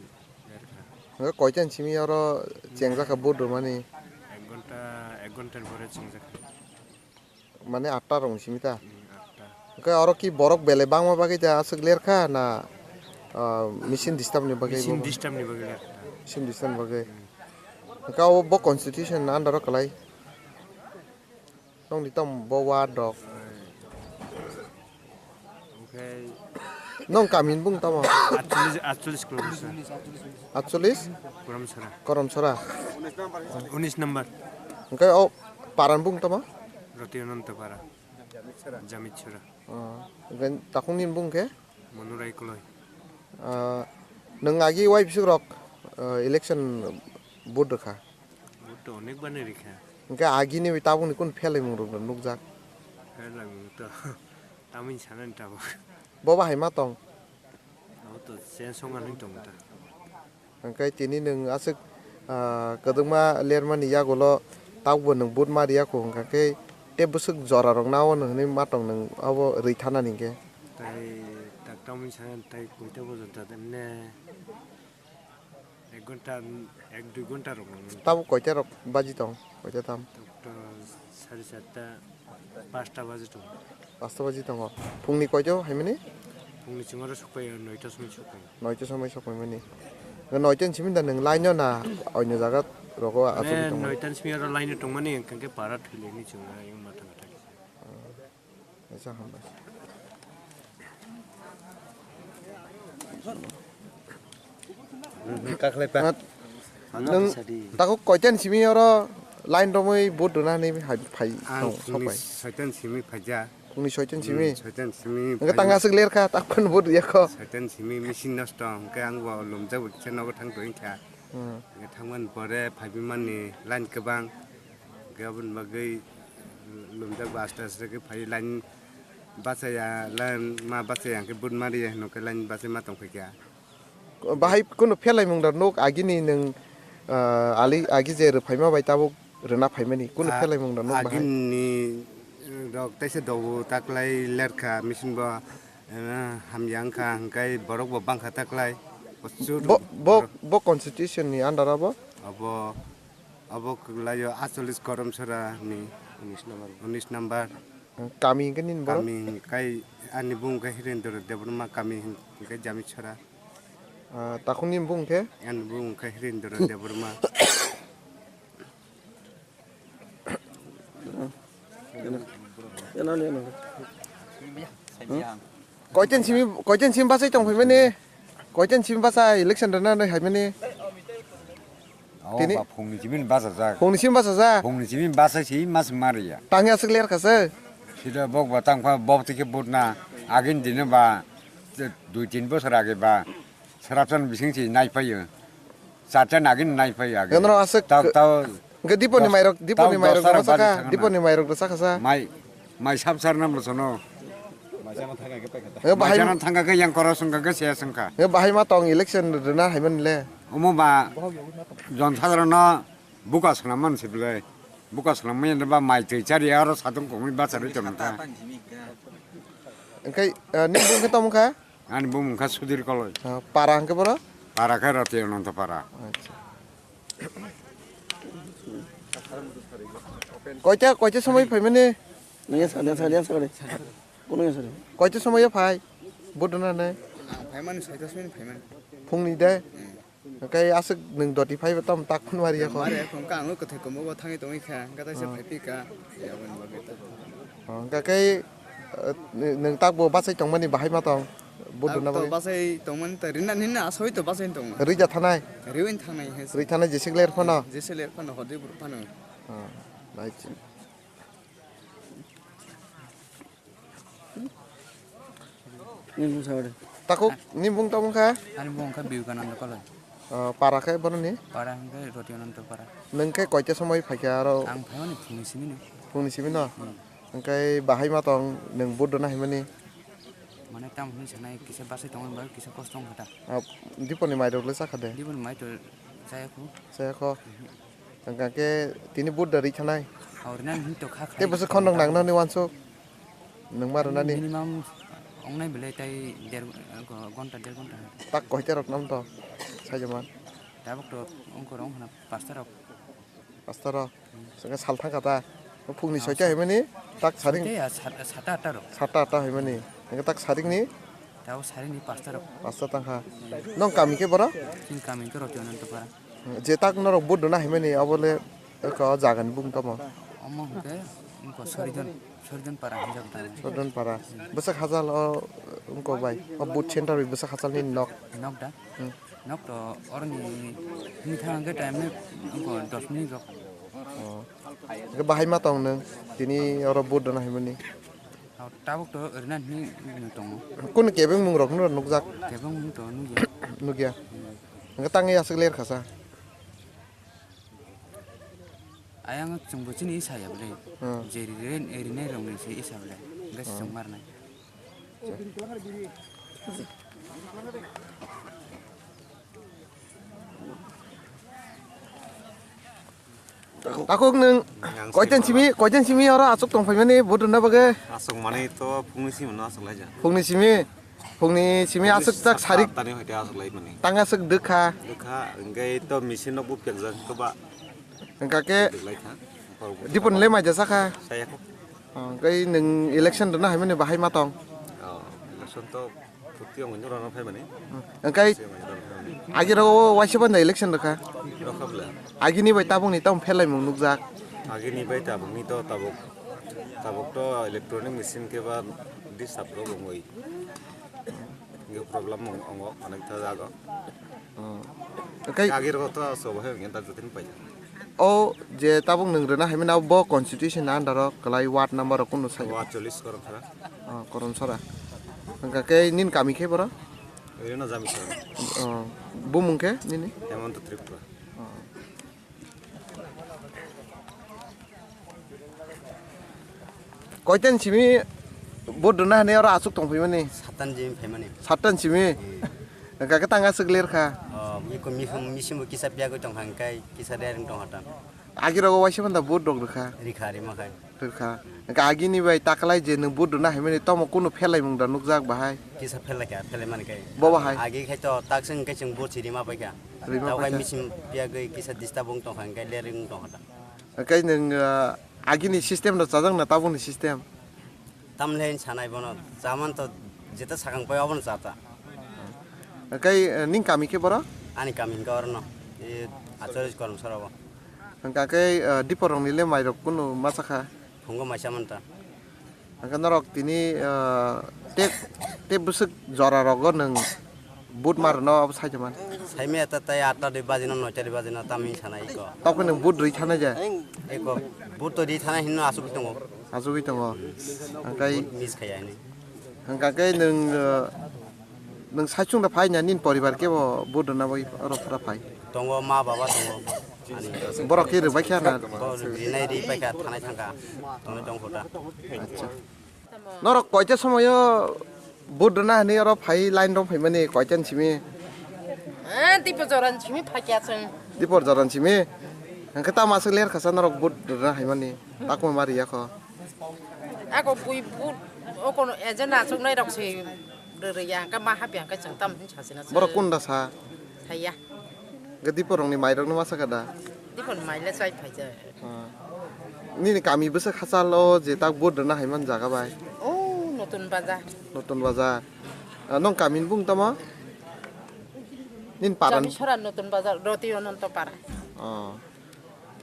ler kha. Hwnkhe koita ni simi oro chengjak kha vote rwmani? Ek ghonta, ek ghonta ni pore chengjak kha. Mane atta rokni simi ta? Hmm, atta. Hwnkhe oro ki borok belai bangma bagwi ta aswk ler kha na, ah, machine disturb ni bagwi? Machine bo? Disturb ni bagwi ler kha. Machine disturb ni bagwi. Hmm. Hwnkhe abo bo constitution ni under o kwlai? Nokni tamo bo ward rok? Oke. Nong kamin bung tamo? Atchollish, atchollish kilometer. Atchollish? Koramsora. Koramsora. Unis number. Hwnkhe o paran bung tamo? Roti Ananta Para. Jamitchora. Oh, hwnkhe takhung ni bung khe? Monurai Koloi. Ah, nwng agi wai bisuk rok, ah, election vote rwkha? Vote to onek bani rikha. Hwnkhe agini bai tabukni kunu phelai mung rok nukjak? Phelai mung to tamni sanani tabuk. Bo bahai ma tong? Abo to change wngma hinwi tongo ta. Hwnkhe tini nwng aswk, ah, kwdwkma lermani yagulo tabukbo nwng vote ma riya kho, hwnkha khe tei bwswk jorarok nao hwnwi ma tong nwng abo rwi thanani hwnkhe? Tai tak tamni sanani tai koita bojon ta emne ek ghonta, ek dui ghonta rok nang. Tabuk koita rok baji tong? Koita tam? Tabuk to sari charta, pasta baji tongo. Pasta baji tongo. Phungni koito haimani? Phungni chwng oro sokpai, noita somoi sokpai. Noita somoi sokpaimani. Noita ni simi da nwng line o na onyo jaga rogo achugwi tongo? Noita ni simi oro line o tongmani, hwnkhe para thwilaini chwng ayung matha matha kisa. Acha hambai. Kakhwlai pa. Nwng takhuk koita ni simi oro line romwi vote rwna hinwi hai phai Ang tong phungni sokpai? Soita ni simi phaijak. Phungni soita ni simi? Hmm, soita ni simi Hwnkhe phai- tang aswk ler kha, tak phano vote rwya kho. Soita ni simi machine nosto, hwnkhe ang bo lumjak bai kisa nogo thang tong kha. Hmm. Hwnkhe thangmani pore phaiwi mani line kwbang. Hwnkhe aboni bagwi lumjak bai aste aste khe phaiwi line bachaya, line ma bachaya hwnkhe vote ma riya hwnkhe line bachai ma tong phaikha. Bahai kunu phelaimung da nuk agini nwng, ah, ali agi je rwphaima bai tabuk rwna phaimani kunu Ah, phelaimung da nuk bahai? Agini rok teisa dogo taklai lerkha machine bo, eh, hamya wngkha hwnkhe borok bo bangkha taklai. Bo, bo, bo constitution ni under abo? Abo, abo kwlaio acholis Korom Sora ni unis number. Unis number. Kami hwnkhe nini borok? Kami hwnkhe ani bung hwnkhe Hirendra Debbarma, kami hwnkhe Jamichara. Ah, takhuk nini bung khe? Ani bung hwnkhe Hirendra Debbarma. Koitin simi, koitin simi bachai tong phaimani? Koitin simi bachai election rwna nai haimani? Oh, tini ba phungni simi bachajak. Phungni simi bachajak? Phungni simi bachai si mas mariya. Tangya aswk ler khasa? Sida bok ba tang pha bok tike bot na agin dine ba dui tin bosor age ba. Serapsan bising si nai phaio. Charta nagin nai phaio age. Yono aswk tau, tau. Hwnkhe Diponi mairok, Diponi mairok dosara bachaka, bari thangna. Diponi mairok bachaka sa. Mai, mai sab sar nam bosono. Maisana thangka ke yang koro sungka ke se sungka. Hwnkhe bahai ma tong election rwna haiman le. Omo ba jon sadharano buka swnam man se bwle. Buka swnam man ba mai twi chari aro satung kongwi bachari tongkha. Hwnkhe, eh, nini bung khe tamo kha? Ani bumung kha Sudhir Koloi. Ah, para hwnkhe boro? Para khe Roti Ananta Para. Acha. Koita, koita somoi phaimani? Nangya sa, nangya sa, nangya sa kare. Kono ya sa re. Koita somoi phai? Vote rwna nai? Ang phaimani soita somoi phaimani. Phungni de? Hmm. Hwnkhe aswk nwng doti phaiba tamo tak phunwari ya kho? Mare phone ka ang kwthai komo bo thangwi tongwi kha, hwnkhe taisa phaiphika, yaboni bagwi ta. Oh, hwnkhe khe, eh, nwng tak bo bachai tongmani bahai ma tong? Vote rwna bagwi? Bachai tongmani ta rina nini asoi to bachai tongo. Rija thanai? Riwin thangnai he. Ri thanai jesik ler phano? Jese ler phano hodi bru phano. Oh, nice. Nini bung sa ode. Takhuk, nini bung tamo kha? Ani bung kha Vivekananda Koloi. Oh, para khe boroni? Para hwnkhe Roti Ananta Para. Nwng khe koita somoi phaikha aro? Ang phaimani phungni simi no. Phungni simi no? Hmm. Hwnkhe bahai ma tong nwng vote rwna haimani? Mane tamo hwnwi sanai kisa bachai tongmani bagwi kisa kosto wngkha ta. Ah, Diponi mairok le chakha de? Diponi mai to chaya khu. Chaya kho? Mhm. Hwnkha khe tini vote da ri thanai. Hor nan hin to kha khai. Tei bwswk khon rok nang nani wansuk. Nwng ma rwnani. Minimum wngnai belai tai der, gonta der gonta. Tak koita rok nam to. Sajaman. Tabuk to wngkor wngkhana pasta rok. Pasta rok. Saka sal thangkha ta. Phungni soita himani tak saring. Soita ya sat-, sata atta rok. Sata atta himani. Hingke tak saringni? Tabo saringni pasta rok. Pasta tangkha. Nong kami khe boro? Chini kami khe Roti Ananta Para. Je tak norok vote rwna himani, abo le eko jagani bung tamo? Omo hwnkhe wngkha Sorijon, Sorijon Para hinjak tamo. Sorijon Para. Bwsak hachal o wngkha bai. O vote center bai bwsak hachal ni nok. Nok da? Hmm. Nok to oroni hini thang hwnkhe time ni wngkha dos minute rok. Oh. Hwnkhe bahai ma tong nwng tini oro vote rwna himani? Tabuk to rwna hini tongo. Kunu kebeng mung rok no nukjak? Kebeng mung to nukya. Nukya. Hwnkhe tangwi aswk ler khasa. Ayang chwngbo chini isa ya bwle. Hmm. Je ri-, ri-, rinai rokni se isa bwle. Hwnkhe chwng marnai. Takhuk nwng koiten simi, koiten simi oro achuk tong phaimani vote rwna bagwi? Achuk mani to phungni simi no achuk laijak. Phungni simi, phungni simi achuk tak sarik. Tani hoite achuk lai mani. Tang achuk dwkha. Dwkha, hwnkhe to machine no bupyak jak to ba. Hwnkha khe dwk lai kha. Dipon le maija sakha. Saya kho. Hwnkhe nwng election rwna haimani bahai ma tong? Oh, election to Puti ang nyorok no phaimani. Hwnkhe agi rogo waisa banda election rwkha. Rwkha bwle. Agini bai tabukni tamo pherlaimung nukjak. Agini bai tabukni to tabuk, tabuk to electronic machine khe ba disturb rok wngwi. Nge problem ong-, ongo onek ta jago. Hwnkhe agi rogo to sobo hai nge ta jotin pai. O je tabuk nwng rwna haimani abo bo constitution ni under o kwlai ward number rok kunu sai. Ward chollish Koromsora. Oh, Koromsora. Hwnkha khe nini kami khe boro? Rina Jamisora. Oh, bumung khe nini? Hemanta Tripura. Oh. Koitan simi vote rwna hinwi oro achuk tong phaimani? Satan jimi phaimani. Satan simi? Hmm. Hwnkha khe tang aswk ler kha? Oh, iko mihum misimbo kisa piyagwi tong kha hwnkhe kisa rereng tong kha ta. Agi rogo waisa manda vote rok rwkha? Rikha, rima khai. Rwkha. Hwnkha agini bai taklai je nwng vote rwna haimani tamo kunu pherlaimung da nukjak bahai? Kisa pherlaikha, pherlaimani khai. Bo bahai? Agi khai to takswng hwnkhe chwng vote si rima paikha. Rima paikha. Tamo khai misim piyagwi kisa disturb wng tong kha hwnkhe lereng wng tong kha ta. Hwnkhe nwng, ah, agini system no chajak na tabukni system? Tamle hin sanai bono, chaman to jeta sakang pai obono chata. Kai, eh, ning kami khe boro? Ani kami hinka orono, e, Achoris Kormsora bo. Hingka khe, eh, diporokni le mairok kunu ma chakha? Phungo maisa manta. Hingke norok tini, eh, te, te bwswk jora rogo nwng vote ma rwno abo sai tongmani? Saimaya ta tai atta dui bajino, noita dui bajino, tamni sana iko. Tokhe nwng vote rwi thana je? Iko, vote to rwi thana hinno asugwi tongo. Asugwi tongo. Hingke, vote miss khaya hini. Hingke nwng, eh, nwng saichung da phai na nini poribar kebo vote rwna bai oro phura phai? Tongo, ma baba tongo. Borok khe rwbai kha na? Bo rinai ri pai kha, thanai thang kha. Tongnai tong kho ta. Acha. Norok koita somoyo vote rwna hinwi oro phai line rok phaimani koita ni simi? Eh, Dipor joran simi phai kha chwng. Dipor joran simi? Hingke tamo aswk ler khasa norok vote rwna haimani? Takma ma riya kho. Ako bui vote o kono agenda achuknai rok se rwrwi ya, hingke ma hapya hingke chwng tamo hin sasina se. Borok kunda sa? Saya. Hingke Diporokni mairokno ma sakha da? Dipor maile chai phaija. Ah. Nini kami bwswk hachalo je tak vote rwna haiman jaga bai? Oh, Notun Bazar. Notun Bazar. Ah, nong kami ni bung tamo? Nini paran? Jamisora Notun Bazar, Roti Ononto Para. Oh.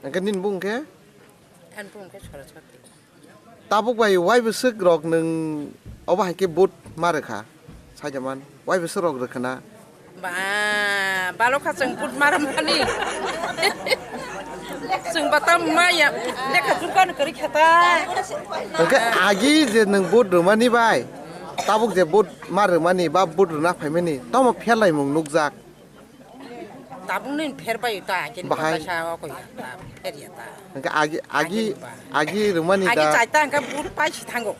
Hingke nini bung khe? Ani bung khe Saraswati. Tabuk bai wai bwswk rok nwng obo hai khe vote ma rwkha? Saida man, wai bwswk rok rwkha na? Ba, balokha chwng vote ma rwmani. Chwng bata maya, lekha jukano kwrwi kha ta. Hwnkhe agi je nwng vote rwmani bai, tabuk je vote ma rwmani ba vote rwna phaimani, tamo pherlaimung nukjak? Tabuk nini pher bai ta, kini bahai. Kota sa o koi ta, pher ya ta. Hingke agi, agi, agi ni ba. Agi rwmani agi da. Chai ta hingke vote pai si thango.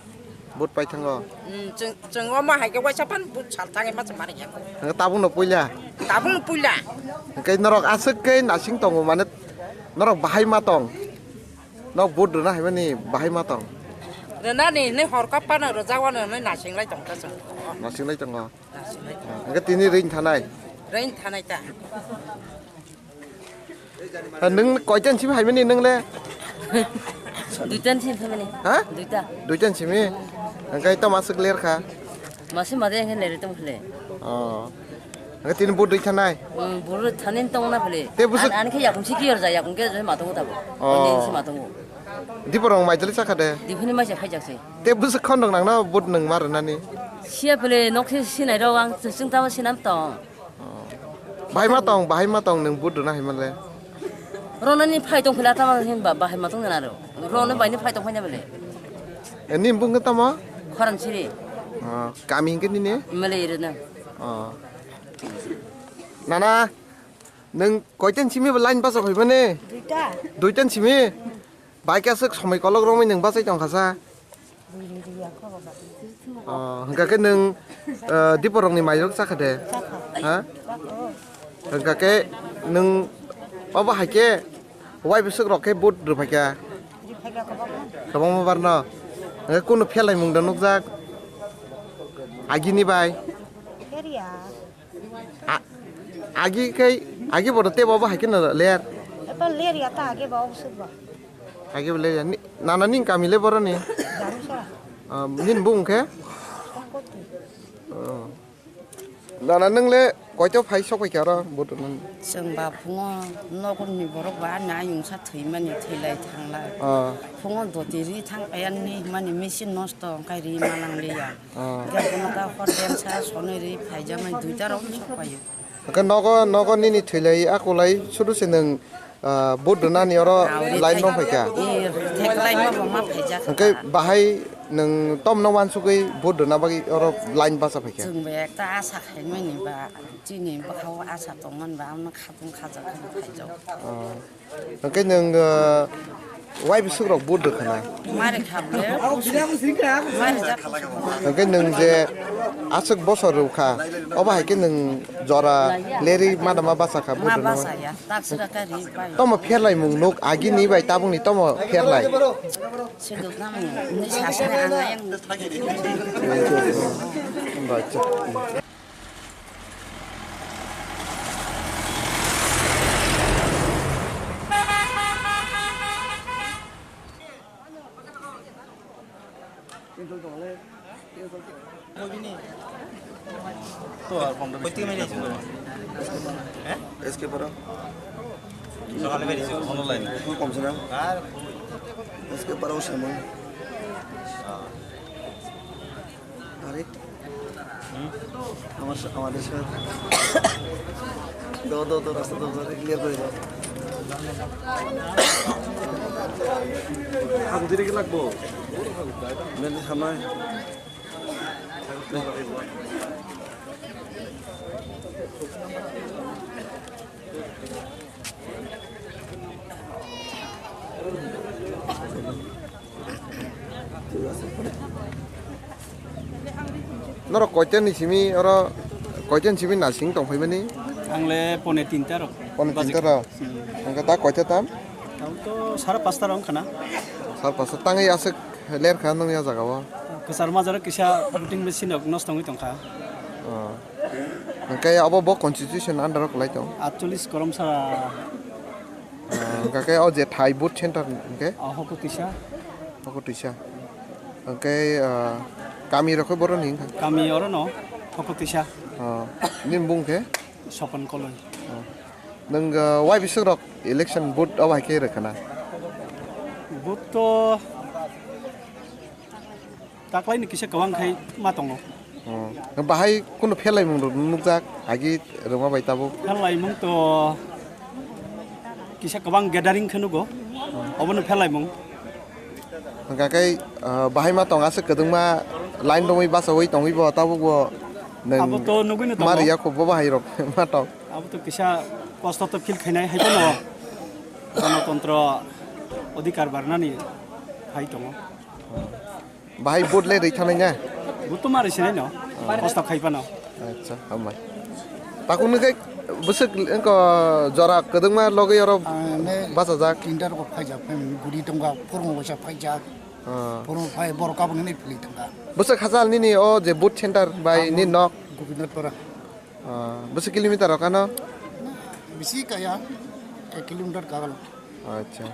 Vote pai thango. Hmm, chwng, chwng omo hai khe waisa phan vote sal thangwi ma chwng mari ya. Hingke tabuk no puila. Tabuk no puila. Hingke norok aswk khe nasing tongo mane norok bahai ma tong. Nok vote rwna hai mani bahai ma tong. Rwna ni, ni hor kap pano rwjak wano ni nasing lai tong ta chwng. Nasing lai tongo. Hingke tini ring thanai. Ring thanai ta. Ha, nwng koitan simi haimani nwng le? Duitan simi phaimani. Ha? Duita. Duitan simi. Hingke to masuk ler kha. Masi made hingke ler tong phile. Oh. Hingke tini bu dui thanai. Hmm, bu dui thanin tong na phile. Te busuk. An, an khe yakung si kiyor ja, yakung ke ma tongo tabo. Oh. Onye si ma tongo. Diporong mai jali chakha de. Diphini mai se phai jak se. Te busuk khon dong nang na bu nwng ma rwnani. Siya phile nok si sinai rok ang chwng tamo sinam tong. Bahai ma tong, bahai ma tong nwng vote rwna hai manle. Rwna ni phai tong phila tamo hin ba, bahai ma tong na ro. Rwna bai ni phai tong phai na bele. E, nini bung tamo? Khoran siri. Oh, kami hingke nini? Mele irwna. Oh. Nana, nwng koitan simi ba line basa phai mane? Duita. Duitan simi? Bai khe aswk somoi kolok romwi nwng bachai tong kha sa? Buini riya kho ba. Oh, hwnkha khe nwng, eh, diporokni mairok chakha de? Chakha. Ha? Chakha. Hwnkha khe nwng obo hai khe wai bwswk rok khe vote rwphai kha? Rwphai kha kwbangma. Kwbangma barno? Hwnkhe kunu pherlaimung da nukjak? Agini bai? Area. A-, agi khe, agi bo tei bo bo hai khe no ler. Eto ler ya ta agi bo obsuk bo. Agi bo ler ya. Ni, nana ning kami le boro ni? Jamusora. Ah, nin bung khe? Songkoti. Oh. Nana nung le koito phai sok pai kha ro vote rwna? Chwng ba phungo nokni borok ba ani ayung sa thwi mani thwi lai thang lai. Ah. Phungo doti ri thang kaya ni mani machine nosto wng khe ri ma lang li ya. Ah. Hingke bono ta hor den sa sonoi ri phaijaknai duita rok sok paio. Hingke nogo, nogo nini thwilai akulai sudu se nwng, ah, vote rwnani oro line rok phaikha. Thek line ma bo ma phaijak. Hingke bahai nwng tomno wansugwi vote rwna bagwi oro line basa phaikha. Chwng bai ekta asa khaimani ba chini bwkhao asa tongmani ba amno khatung khajak khe phaijak. Ah. Hingke nwng, ah, wai bwswk rok vote rwkha na? Mari kha bole. Mari jak. Hingke nwng je aswk bosor rwkha, obo hai khe nwng jora lerwi madama basa kha vote rwna? Ma basa ya, tak sira ka ri pai. Tomo pherlaimung nuk agini bai tabukni tomo pherlai? Sinduk nam ni sasana ang ayang. Bacha. তো আর পনেরো বিশ মিনিট লাগবে। হ্যাঁ? এসকে পাড়া। সকালে বেরিয়েছি, অনলাইন। একটু কমছে না? আর এসকে পাড়াও সেমন। আরে, হুম? আমার সা-, আমাদের সাথে। দাও, দাও, দাও, রাস্তা দাও, দাও, ক্লিয়ার করে দাও। আগুন দিলে কি লাগবো? মেনলি সামনে। Norok koitan ni simi oro, koitan simi nasing tong phaimani? Ang le pone tinta rok. Pone tinta rok? Hmm. Ang ta koita tam? Tamo to sara pasta rok khana. Sara pasta tangwi aswk ler kha nang ya jaga o? Kwchar majaro kisa routine machine rok nosto wngwi tong kha. Oh. Hwnkhe abo bo constitution under o kwlai tong? Atcholish korom sara. Ah, hwnkhe o je thai boot center hwnkhe? Ah, hoko tisa. Hoko tisa. Hwnkhe, ah, kami rokhe boroni hwnkha? Kami orono hoko tisa. Ah, nini bung khe? Sopon Koloi. Ah. Nwng, ah, wai bising rok election boot o hai khe rwkha na? Boot to Taklaini kisa kwbang khai ma tongo. Hmm. Bahai kunu pherlaimung rok nukjak agi rwma bai tabuk? Pherlaimung to kisa kwbang gathering khe nugo. Hmm. Obono pherlaimung. Hwnkha khe, ah, bahai ma tong aswk kwdwngma line romwi bachaui tongwi bo tabuk bo nwng Abo to nugwino tongo. Ma riya kho bo bahai rok ma tong. Abo to kisa kosto to feel khainai hai phano. Ganatantro adhikar barnani hai tongo. Hmm. Bahai vote le rwi thanai na? Vote to ma rwi sinai no. Kosto khai phano. Acha, hambai. Takung nung khe bwswk wngkha jora kwdwkma logwi oro bachajak. Tinta rok phaijak, family buri tongkha, phurung waisa phaijak. Ah. Phurung phai borok kabangni philwi thangkha. Bwswk hachal nini o je vote center bai ni nok? Gopinath Para. Ah, bwswk kilometer rok ano? Bisi kaya, ek kilometer kagal. Acha.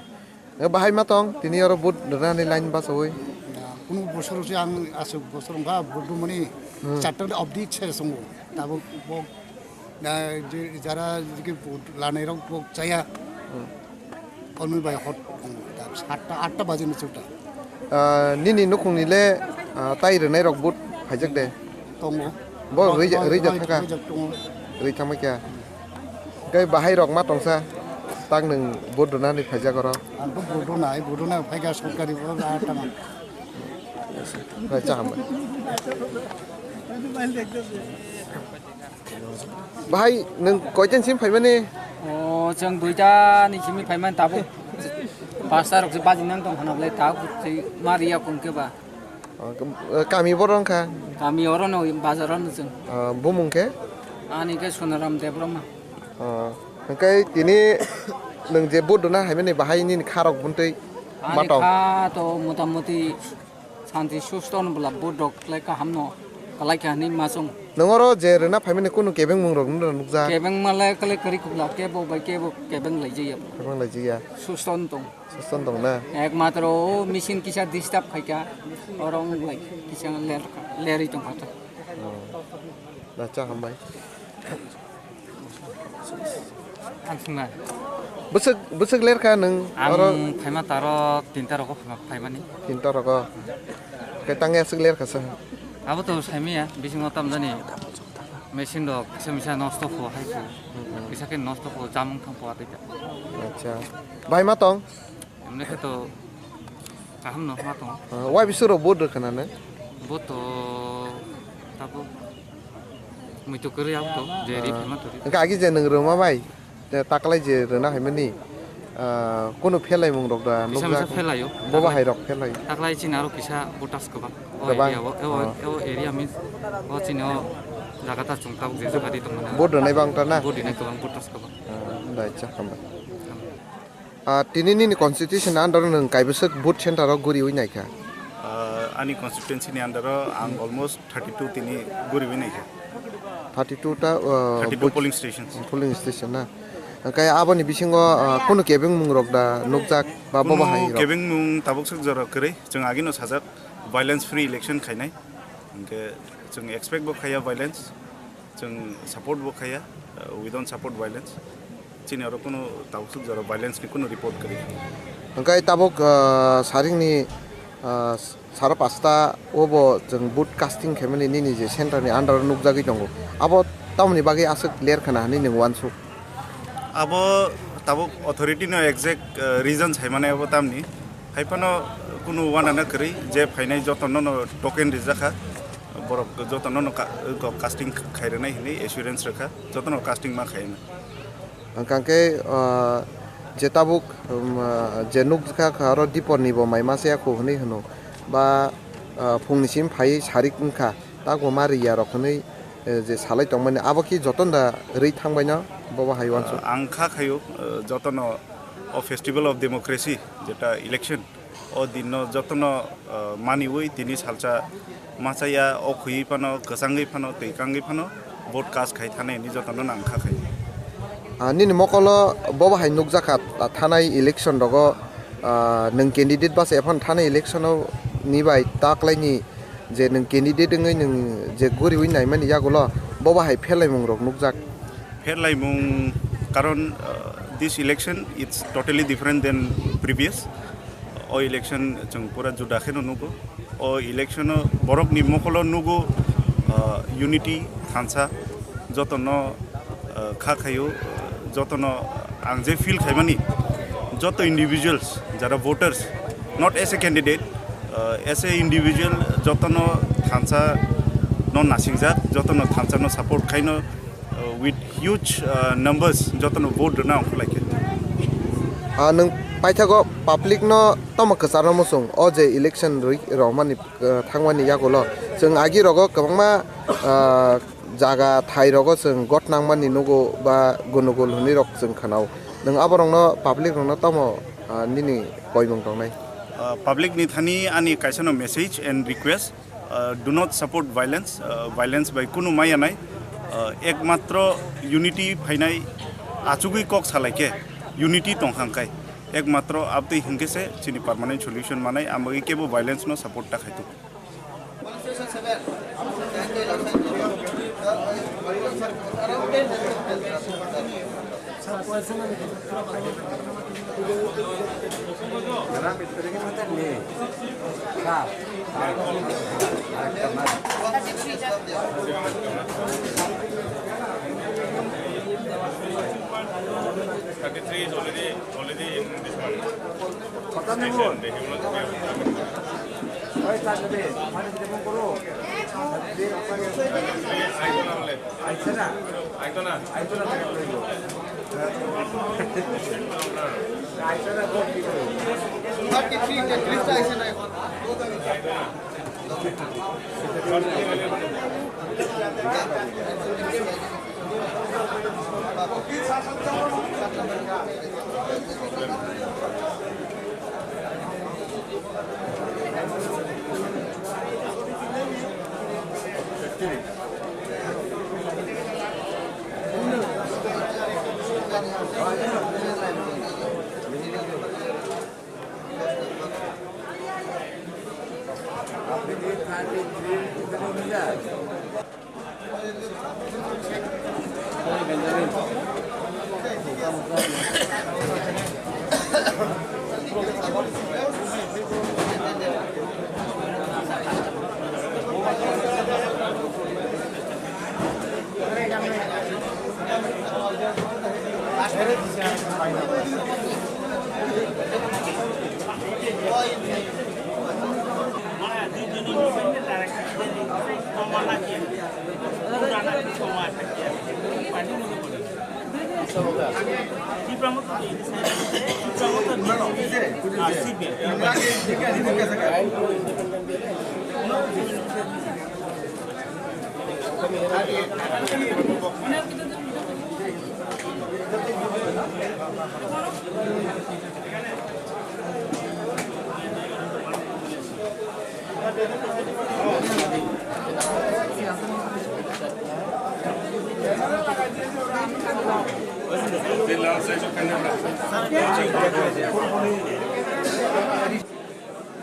E, bahai ma tong, tini oro vote rwnani line bachaui. Ya, kunu bosor se ang aswk bosor wngkha vote rwmani Hmm. Charta obdi se songo. Tabuk bo, na, je, jara je vote lanai rok bo chaya. Hmm. Onwi bai hot tongo. Da satta, atta baje ni chuta. Ah, nini nukhungni le, ah, tai rwnai rok vote phaijak de? Tongo. Bo rwi ja-, rwi ja thaka? Rwi ja tongo. Rwi thangma kya? Tei bahai rok ma tongsa, tak nwng vote rwnani phaijak oro. Ang to vote rwnai, vote rwnai phaikha sorkari bo ra tama. Hai, cha hambai. Bahai nwng koitan sim phaimani? O, chwng duita ni simi phaimani tabuk. Pasta rok se baji nang tong khana bwlai tabuk se ma riya kung khe ba. O, kam-, eh, kami boro wngkha? Kami oro no, bazar oro no chwng. Ah, bumung khe? Ani khe Sonaram Debbarma. Ah, hwnkhe tini nwng je vote rwna haimani bahai nini kha rok buntwi ma tong? Ani kha to motamuti santi susto no bwla vote rok kwlai kaham no kwlai kha hinwi ma chwng. Nwng oro je rwna phaimani kunu kebengmung rok nukjak? Kebengma le kwlai kwrwi kubla kebo bai kebo kebeng laijaya. Kebeng laijaya. Susto no tong. Susto tong na? Ekmatro o machine kisa disturb khaikha, oro wng lai kisa ler, lerwi tongkha ta. Oh. Acha, hambai. Ang swngnai. Bwswk, bwswk lerkha nwng oro? Ang phaima taro tinta rogo phaima, phaimani. Tinta rogo. Khe tangya aswk lerkha sa? Abo to saimaya, bisingo tamjani machine rok kisa misa nosto kho hai kho. Hmm, hmm. Kisa khe nosto kho, jam wng thang kho atwi ta. Acha. Bai ma tong? Emne khe to kaham no ma tongo. Ah, wai bising rok vote rwkha na nw? Vote to tabuk muitu kwrwi abo to je ri Ah. Phaima to ri. Hwnkhe agi je nwng rwma bai, je taklai je rwna haimani, ah, kunu pherlaimung rok da nukjak? Kisa misa pherlaio. Bo bahai rok pherlai. Taklai chini aro kisa voters kwbang. O Kwbang? Area o, o, Ah. O area means o chini o jaga ta chwng tabuk je jaga ri tongmani. Vote rwnai bang ta na? Vote rwnai kwbang voters kwbang. Ah, dai cha hambai. Ah, tini nini constitution ni under o nwng kaibwswk vote center o guriwi naikha? Ah, ani constituency ni under o ang almost thirty two tini guriwi naikha. Thirty two ta, ah, thirty two vote polling stations. Polling station na. Hwnkhe aboni bisingo, ah, kunu kebengmung rok da nukjak ba bo bahai rok? Kebengmung tabuk swk jora kwrwi, chwng agino sajak. Violence free election khainai. Hwnkhe chwng expect bo khaiya violence, chwng support bo khaiya, uh, we don't support violence. Chini oro kunu tabuk suk jora violence ni kunu report kwrwi. Hwnkhe tabuk, uh, saringni, uh, sara pasta obo chwng vote casting khaimani nini je center ni under o nukjagwi tongo. Abo tamoni bagwi aswk ler khna hwnwi nwng uansuk? Abo tabuk authority no exact, uh, reason saimani abo tamni. Haiphano kunu uanana kwrwi je phainai jotono no token rijakha, borok jotono no ka-, casting khairwnai hinwi assurance rwkha, jotono casting ma khaina. Hwnkhe, ah, je tabuk, um, ah, je nukjakha aro dipor ni bo mai masa ya kho hwnwi hwno ba, ah, phung ni simi phaiwi sarik wngkha, tak bo ma riya rok hwnwi, eh, je salai tongmani abo khe jotono da rwi thangbaino bobo hai uansuk. Ah, ang kha khaio, eh, jotono o Festival of Democracy jeta election, o dinno jotono, ah, maniwi tini salsa machaya, o khuywi phano, kwchangwi phano, twi kangwi phano vote cast khai thani hinwi jotono nang kha khai. Ah, nini mokolo bobo hai nukjakha, ah, thanai election rogo, ah, nwng candidate basa ephano thanai election o ni bai taklaini je nwng candidate wngwi nwng je guriwi naimani yagulo bobo hai pherlaimung rok nukjak. Pherlaimung, karon, uh, this election it's totally different than previous. O election chwng pura juda kheno nugo. O election o borok ni mokolo nugo, uh, unity, thansa, jotono, uh, kha khaio, jotono ang je feel khaimani, joto individuals, jara voters, not as a candidate, uh, as a individual, jotono thansa no nasingjak, jotono thansa no support khaino, uh, with huge, uh, numbers jotono vote rwna ongkhorlaikha. Ah, nwng paithago public no tamo kwcharno muchung o je election rwi romani, uh, thangmani yagulo chwng agi rogo kwbangma, uh, jaga thai rogo chwng got nangmani nugo ba gunugul hwnwi rok chwng khwnao. Nwng abo rokno public rokno tamo, ah, nini koimung tongnai? Ah, public ni thani ani kaisa no message and request, ah, do not support violence, ah, violence bai kunu maya nai. Ah, ekmatro unity phainai achugwi kok salai khe unity tongkhang kai. Ekmatro abtwi hinkhe se chini permanent solution manai, amagwi kebo violence no support ta khaituk. Thirty-three is already, already in this one. Station, they have not given. Thirty-three, তেত্রিশ টা আইছে না এখন।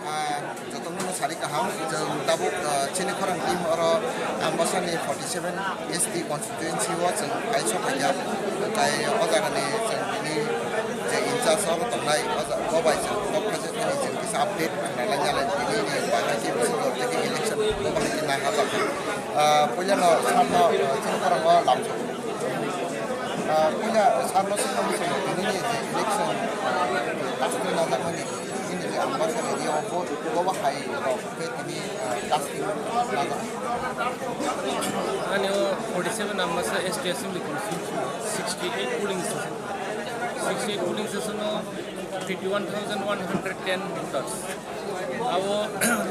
Ah, jotono no sari kaham. Chwng tabuk, ah, chini khorang team oro Ambasani forty seven S T constituency o chwng kaisa phaikha. Tei o jagani chwng bini je in charge oro tongnai, o ja-, o bai chwng kok khaijak thani chwng kisa update khna lai nalai bini ni bahai khe bwswk jor tei election bo bahai khe nahajak. Ah, puilano sarno, ah, chini khorang o lamsok. Ah, puila sarno swngna muchungo bini ni je election, ah, casting najakmani bini je Ambasani area o bo, bo bahai rok. Tei tini, ah, casting nago. Ani o forty seven Ambasa S T Assembly Constituency, sixty eight polling station. Sixty eight polling station o fifty one thousand one hundred ten voters. Abo,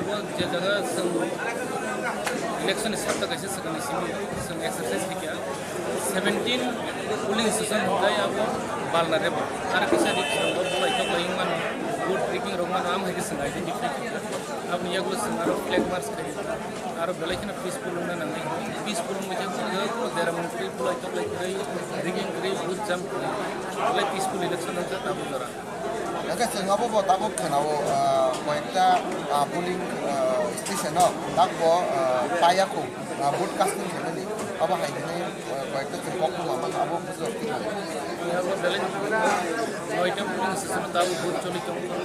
bo je jaga chwng election ni sapta kaisa swkangni simi chwng exercise khaikha. Seventeen polling station hwnkhai abo vulnerable. Aro kisa ri chwng bo bulai tok lai wngmano, vote rigging rok mano, amo hai khe chwng identify khaikha. Aboni yagulo chwng aro flag march khai, aro belai kheno peaceful wngna nangnai. Peaceful wngwi khe chwng dera mung kwrwi, bulai tok lai kwrwi, rigging kwrwi, vote jam kwrwi, belai peaceful election wngkha tabuk jora. Hwnkhe chwng abo bo tabuk khwnao, ah, koyekta, ah, polling, ah, station o tabuk bo, ah, paiya khu, ah, vote casting khainani. Abo hai hwnwi, ah, koyekta chwng kok thuma mano, abo bujo twi mano. Abo belai noita polling station o tabuk vote choli tongo.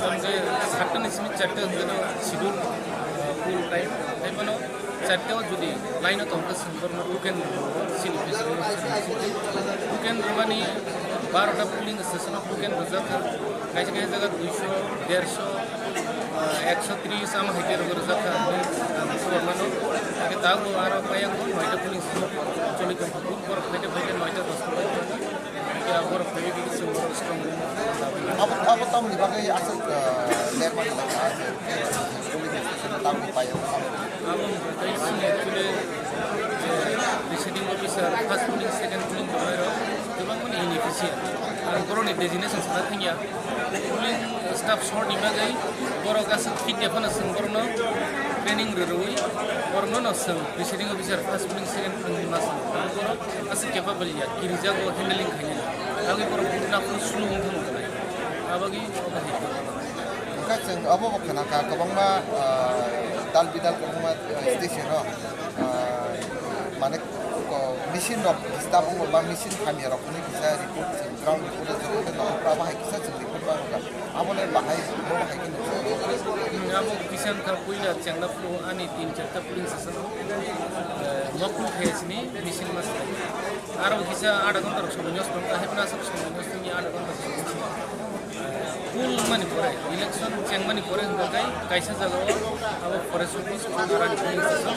Hwnkhe satta ni simi charta hwnkhe no schedule, ah, full time. Tei bono Charta o judi line o tongkha chwng borokno token rwo, chini office o chini token rwmani barota polling station o token rwjakha, kaisa kaisa jaga duisho, dersho, ah, ekso tris amo hai khe rwjakha hinwi ang khobor mano. Hakhe tabuk aro paiya kho noita polling station o choli tongkha, borok phaikhe phaikhe noita dosta bai. Khe borok phaiwi khe chwng borok strong room o. Abo, abo tamoni bagwi aswk, ah, lerma khlai kha, je, je, je polling station o tamoni pai o. Abo tei chini actually je presiding officer, first polling, second polling tongnai rok kwbangmani inefficient. Ang borokni designation sana thangya. Polling staff short ni bagwi borok aswk fit ya phano chwng borokno training rwrwi borokno no chwng presiding officer, first polling, second polling ni ma chwng borok aswk capable ya, kirijago handling khainani. Aboni borok bukhna phuru slow wng thangwi tongnai. Aboni obo hai khe. Hwnkhe chwng obo bo khna kha kwbangma, ah, dal bidal kwbangma, ah, station o, ah, mane ko machine rok disturb wngo ba machine hamya rok hwnwi kisa report chwng ground report o chwng khe nohor abo hai kisa chwng report ba wngkha. Abo le bahai, bo bahai khe nukjago. Hmm, abo kisa wngkha puila chengla phuru ani tin charta polling station o, eh, mokol khe sini machine ma swlai. Aro kisa adha ghonta rok somoi nosto wngkha, hai phano aswk somoi nosto wngya adha ghonta rok somoi nosto. Eh, poll wngmani pore, election chengmani pore hwnkha khe kaisa jaga o abo forest office, Arani polling station,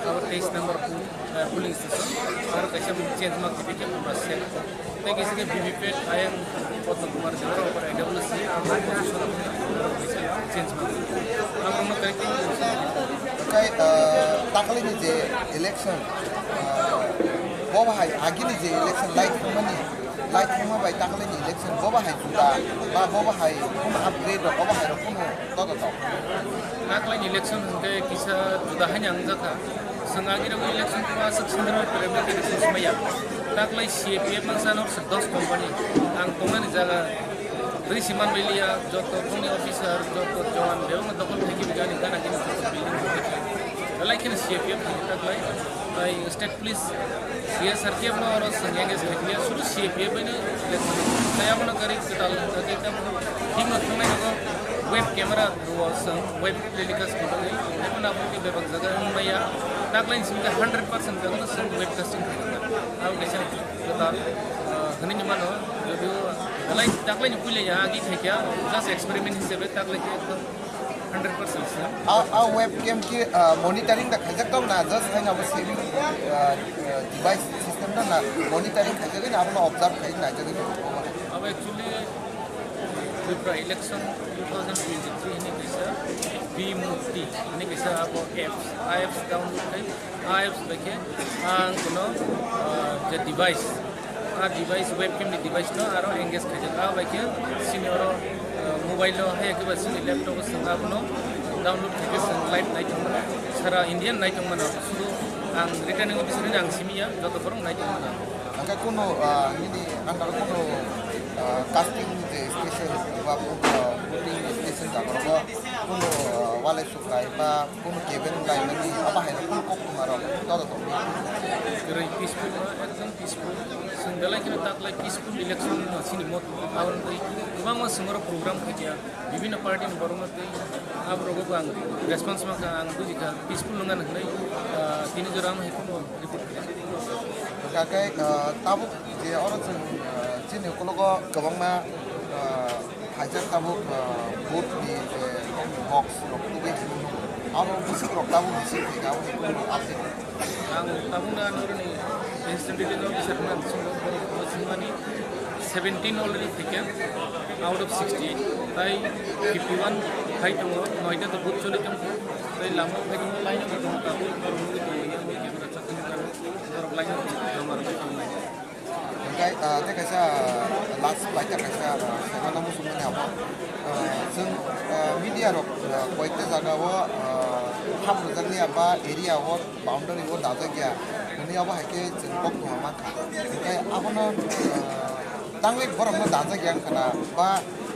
abo teis number poll. Eh, polling station, aro kaisa bo change ma khe khe pura set. Tei kaisa khe V V P A T ayang Padma Kumar Debbarma abo I W C abo position abo kaisa change ma. Abo no kai khe. Kai, eh, takali ni je election, eh, bo bahai agi ni je election lai thangmani, lai thangma bai takali ni election bo bahai juda ba bo bahai kono upgrade rok bo bahai rok kono Tototong. Taklaini election hwnkhe kisa juda haino wngjakha. Chwng agirogwi election phuru aswk sendero pore bwkhe election swmaiya. Taklai C A P F mangsa nok sir dos company. Ang tongnani jaga rwi si manbai liya, joto bongni officer, joto jowan bebakno dokol khaikhe bwkhe ani gana gini joto building khaikhe. Belai kheno C A P F thangwi taklai. Tai state police, C S R P F no oro chwng engage khaikhe, sudu C A P F bai no election. Tai abono gari kwtal hwnkhe tamo thikno thangnai nogo web camera rwo chwng web telecast kwbangwi. Abono abo khe bebak jaga wng maya. Taklaini simi khe hundred percent jaga no chwng web casting khaikha. Abo kaisa kwtal, ah, hwnwi mano. Jodio belai taklaini puila ya agi khaikha, just experiment hisabe taklai khe ekdom Hundred percent sir. A, a webcam ki, ah, monitoring da khaijak tong na, just haino abo saving, ah, ah, device system da na monitoring khaijak na, abono observe khai na jagwi. Abo actually Tripura election two thousand twenty-three hini kaisa B Mukti hini kaisa abo apps, a apps download khai, a apps bai khe ang kuno, ah, je device, a device, webcam ni device no aro engage khaijak. A bai khe sini oro, ah, mobile o hai khe ba sini laptop o chwng abono download khaikhe chwng live naithok mano. Sara India naithok mano. Sudu ang returning officer ni ang simi ya, joto borok naithok mano. Hwnkhe kuno, ah, nini under kuno, ah, casting je station ba, ah, voting station jaga rok Kunu, uh, walai suklai ba kunu kebeng laimani abo hai kunu koktwma rok joto tongwi. Kwrwi peaceful no, ekdom peaceful. Chwng belai kheno taklai peaceful election no chini mot. Aboni twi kwbangma chwng oro program khaikha, bibhinno party ni borok no twi aborok bo ang response mankha, ang bujikha, peaceful wngkha hinwi, ah, tini jora ang hai kunu report khaikha. Hwnkha khe, ah, tabuk je oro chwng, ah, chini ukologo kwbangma, ah, Phaijak tabuk, ah, vote ni je box rok tubui hinwi nukgo. Abo bwswk rok tabuk bisi khaikha, aboni kunu update. Ang tabukno ano rwni assistant returning officer man singo borok singmani seventeen already khaikha out of sixty-eight. Tai fifty-one khai tongo, noita to vote choli tongkha. Tai lama khai tongo, line o tongo, tabuk borok nugwi tongo, yang bai camera chakni borok line o tongo, camera bai tongo. Hingke, ah, tei kaisa last slide ta kaisa, ah, saimano muchungmani abo. Ah, chwng, ah, media rok, ah, koyekta jaga o, ah, hap rwjakya ba area o boundary o dajak ya hwnwi abo hai khe chwng kok tongma mankha. Hingke abono, ah, tangwi borokno dajak ya wngkha na ba,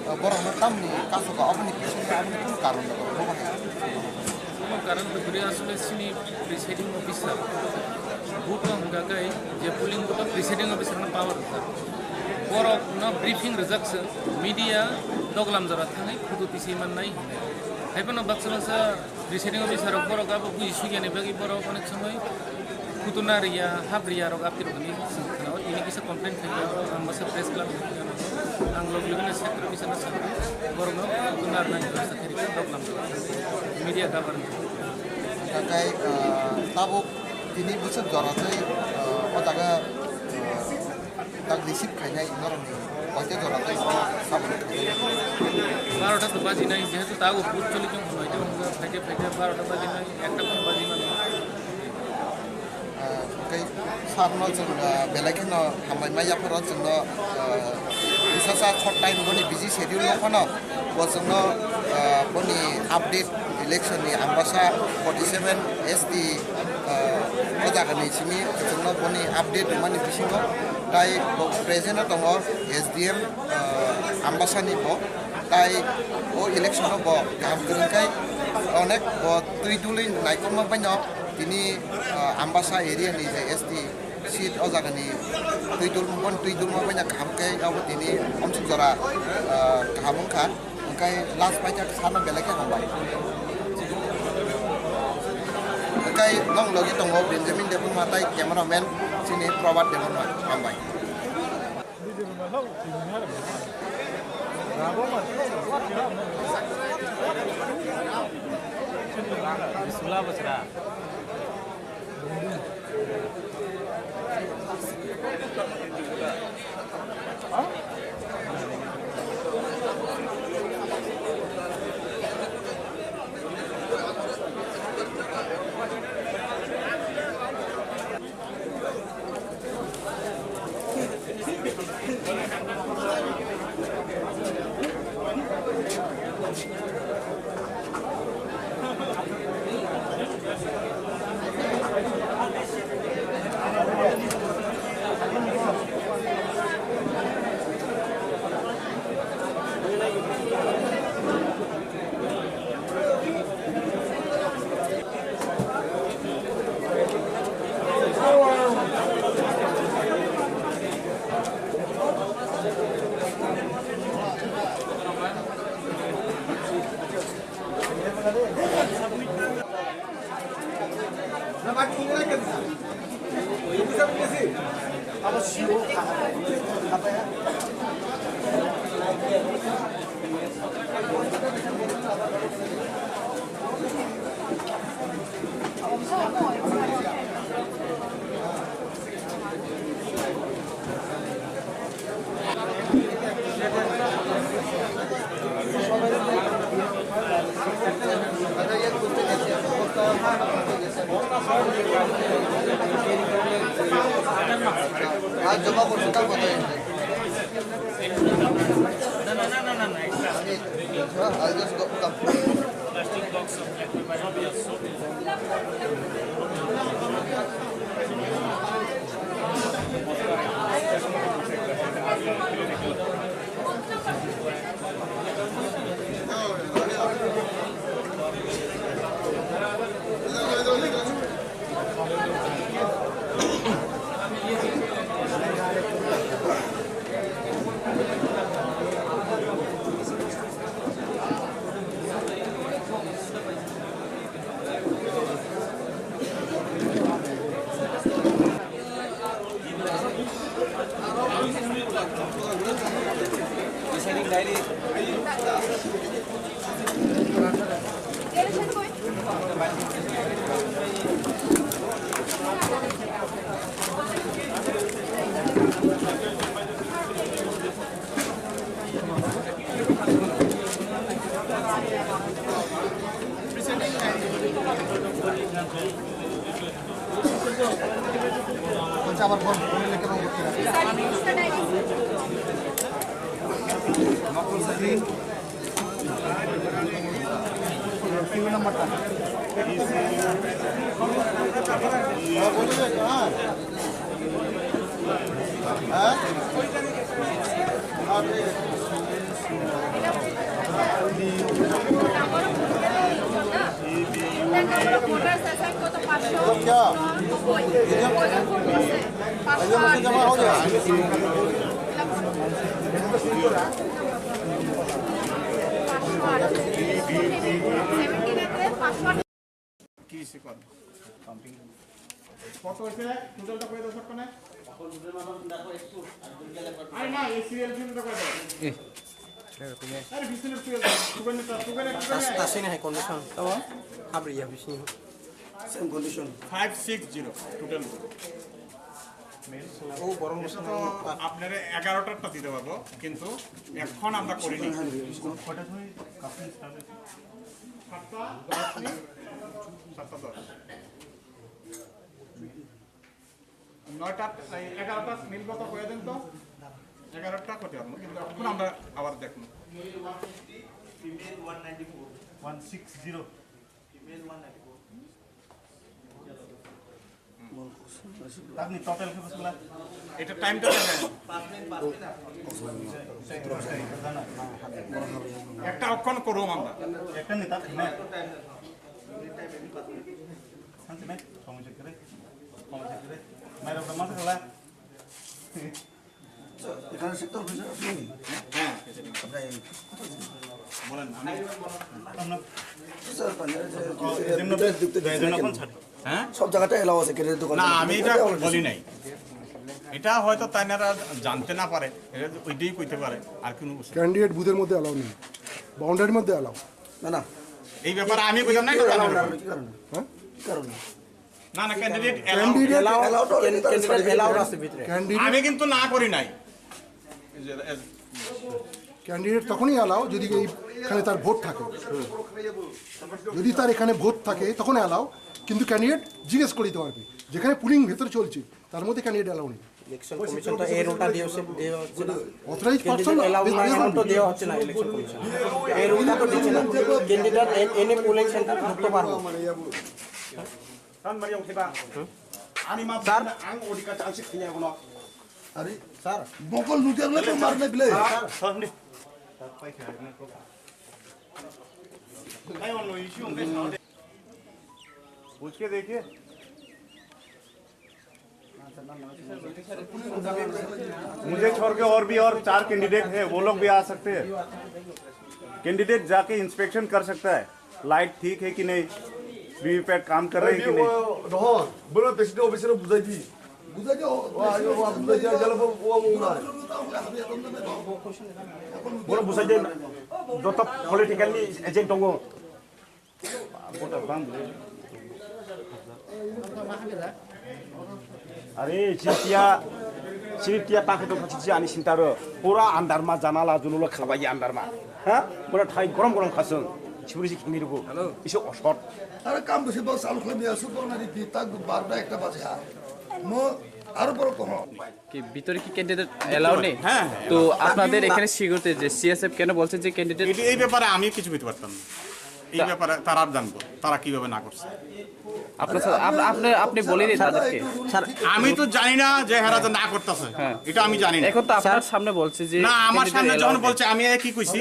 ah, borokno tamni kasoka aboni bisingtwi aboni kunu karon tongo bo hai. Omo karon kwbri asole chini presiding officer booth no hwnkha khe je polling booth o presiding officer no power rwkha. Borok no briefing rwjak se media doglam jora thangwi photo tisi mannai hinwi. Haiphano baksa baksa presiding officer rok borok abo buji sugiyani bagwi borok onek somoi Khutuna riya, hap riya rok apni rok ni sing khna o, tini kisa complaint khaikha, ang basa press club ni phano, ang log logino sector officer no sa, borok no khutuna rwna ni bebostha khairikha, dok lam media government. Kakai, ah, tabuk tini bwswk jora tei, ah, o jaga, ah, tak receive khainai norokni koita jora tei saboni khainai. Barota to bajinai, jehetu tabuk booth choli tong, phaite phaite barota bajinai, ekta phano bajimani. Ah, tei sarno chwng, ah, belai kheno hambai ma yapharo chwngno, ah, bisasa short time boni busy schedule no phano bo chwngno, ah, boni update election ni Ambasa forty seven S T, ah, o jaga ni simi chwngno boni update rwmani bisingo tai bo present o tongo S D M, ah, Ambasa ni bo tai o election o bo kaham kwrwng khe onek bo twi dului naikolma baino. Tini, ah, Ambasa area ni je S T seat o jaga ni twi dul, bon twi dulma baina kaham khe abo tini omsuk jora, ah, kaham wngkha. Hwnkhe last paithak sano belai khe hambai. Hwnkhe nong logi tongo Benjamin Debbarma tai cameraman chini Prabhat Debbarma, hambai. আচ্ছা, আবার ফোন, ফোনে লিখে দাও। সিরিয়াল নাম্বারটা। হ্যাঁ, বলে দে, হ্যাঁ। হ্যাঁ? কি হইছে কর? কত হইছে? টোটালটা কই দাও সবখানে? আরে না, এই সিরিয়াল ফিল্ডটা কই দাও? আরে পিছনের সিরিয়াল, সুগানের, সুগানের, সুগানের। Así no hay condición. Tamo? Abre ya, bising. Same condition. Five six zero, total. ও, বরং এটা তো আপনারা এগারোটারটা দিতে পারবো, কিন্তু এখন আমরা করিনি। কটার সময় কাপড় স্টার্ট হয়েছে? সাতটা দশ মিনিট, সাতটা দশ। নয়টা, এই এগারোটা মিলবো তো করে দেন তো। এগারোটা করতে পারবো, কিন্তু এখন আমরা আবার দেখুন। One six zero. আপনি টোটাল কি বলছিলেন? এটা টাইমটা দেখেন। একটা অক্ষণ করুম আমরা। একটা নেতা না। শান্তি নাই, সময় চেক করে, সময় চেক করে। মায়ের ওটা মাথা খেলা। এখানে সেক্টর অফিসার আপনি? হ্যাঁ, আপনি বলেন, আমি আপনার স্যার, পাঞ্জাবে যে ও, এই জন্য ভিতরে ঢুকতে দিচ্ছি না কেন? হ্যাঁ? সব জায়গাতে অ্যালাউ আছে, ক্যান্ডিডেট দোকান না, আছে। আমি এটা বলি নাই। এটা হয়তো তাইনারা জানতে না পারে, এটা ওইটাই কইতে পারে, আর কোনো কিছু না। ক্যান্ডিডেট বুথের মধ্যে অ্যালাউ নেই, বাউন্ডারির মধ্যে অ্যালাউ। না, না। এই ব্যাপারে আমি কইতাম না, এটা অ্যালাউ তাইনারা না, কইবে। কি কারণে? হ্যাঁ? কি কারণে? না, না, ক্যান্ডিডেট অ্যালাউ। ক্যান্ডিডেট অ্যালাউ তো ক্যান-, এটা ক্যান্ডিডেট সার্টিফিকেট অ্যালাউ আছে। আছে ভিতরে। ক্যান্ডিডেট আমি কিন্তু না করি নাই। এই যে, এ- ক্যান্ডিডেট তখনই অ্যালাউ যদি এইখানে তার ভোট থাকে। যদি তার এখানে ভোট থাকে তখন অ্যালাউ, কিন্তু ক্যান্ডিডেট জিজ্ঞেস করে দিতে পারবে। যেখানে পুলিং ভেতরে চলছে তার মধ্যে ক্যান্ডিডেট অ্যালাউ নেই। ইলেকশন কমিশন তো এই রুলটা দিয়ে হচ্ছে, দেওয়া হচ্ছে না। অথরাইজ ক্যান্ডিডেট পারসন অ্যালাউ না, এমন তো দেওয়া হচ্ছে না ইলেকশন কমিশন। এই রুলটা তো দিচ্ছে না। ক্যান্ডিডেট এ-, এনি পোলিং সেন্টার ঢুকতে পারবো। Tan mari ukheba. Ani ma sir, ang odika chansi khinya kono. Are sir, bokol nujar le to marne bile. Sir, sir, ni. Ai, ono issue. पूछ के देखिए। मुझे छोड़ के और भी और चार कैंडिडेट है, वो लोग भी आ सकते हैं। कैंडिडेट जाके इंस्पेक्शन कर सकता है, लाइट ठीक है कि नहीं, वीवीपैट काम कर रहे हैं कि नहीं। Rohon, bolo president office-o bujai di. Bujai di, o, o, bujai di, jalo bo, o, o, o, o. Bolo bujai di, joto political agent tongo. Are, chini tiya, chini tiya ta khe tongkha chini ani sinta ro. Pura andarma janala junula khabai andarma. Ha? Pura thai gorom gorom khasung. Chiburi si khini rugo. Hello. Isu osot. Are kam bisi bang salu khlam ya su bang nari di tak bar da ekta baje ha. Mo aro boro koho. কি ভিতরে কি candidate allow নেই? হ্যাঁ, হ্যাঁ, তো অ্যালাউ। আপনাদের এখানে সিকিউরিটি যে সিএসএফ কেন বলছে যে ক্যান্ডিডেট? এই, এই ব্যাপারে আমি কিছু বলতে পারতাম না। এই তা- ব্যাপারে তারা জানবো, তারা কিভাবে না করছে। আপনার সাথে, আপ-, আপনি, আপনি বলে দিন তাদেরকে। স্যার, আমি তো জানি না যে হেরা যে না করতেছে, হ্যাঁ। এটা আমি জানি না। এখন তো আপনার স্যার, সামনে বলছে যে না, আমার সামনে ক্যান্ডিডেট যখন অ্যালাউ নেই। বলছে, আমি কি কইছি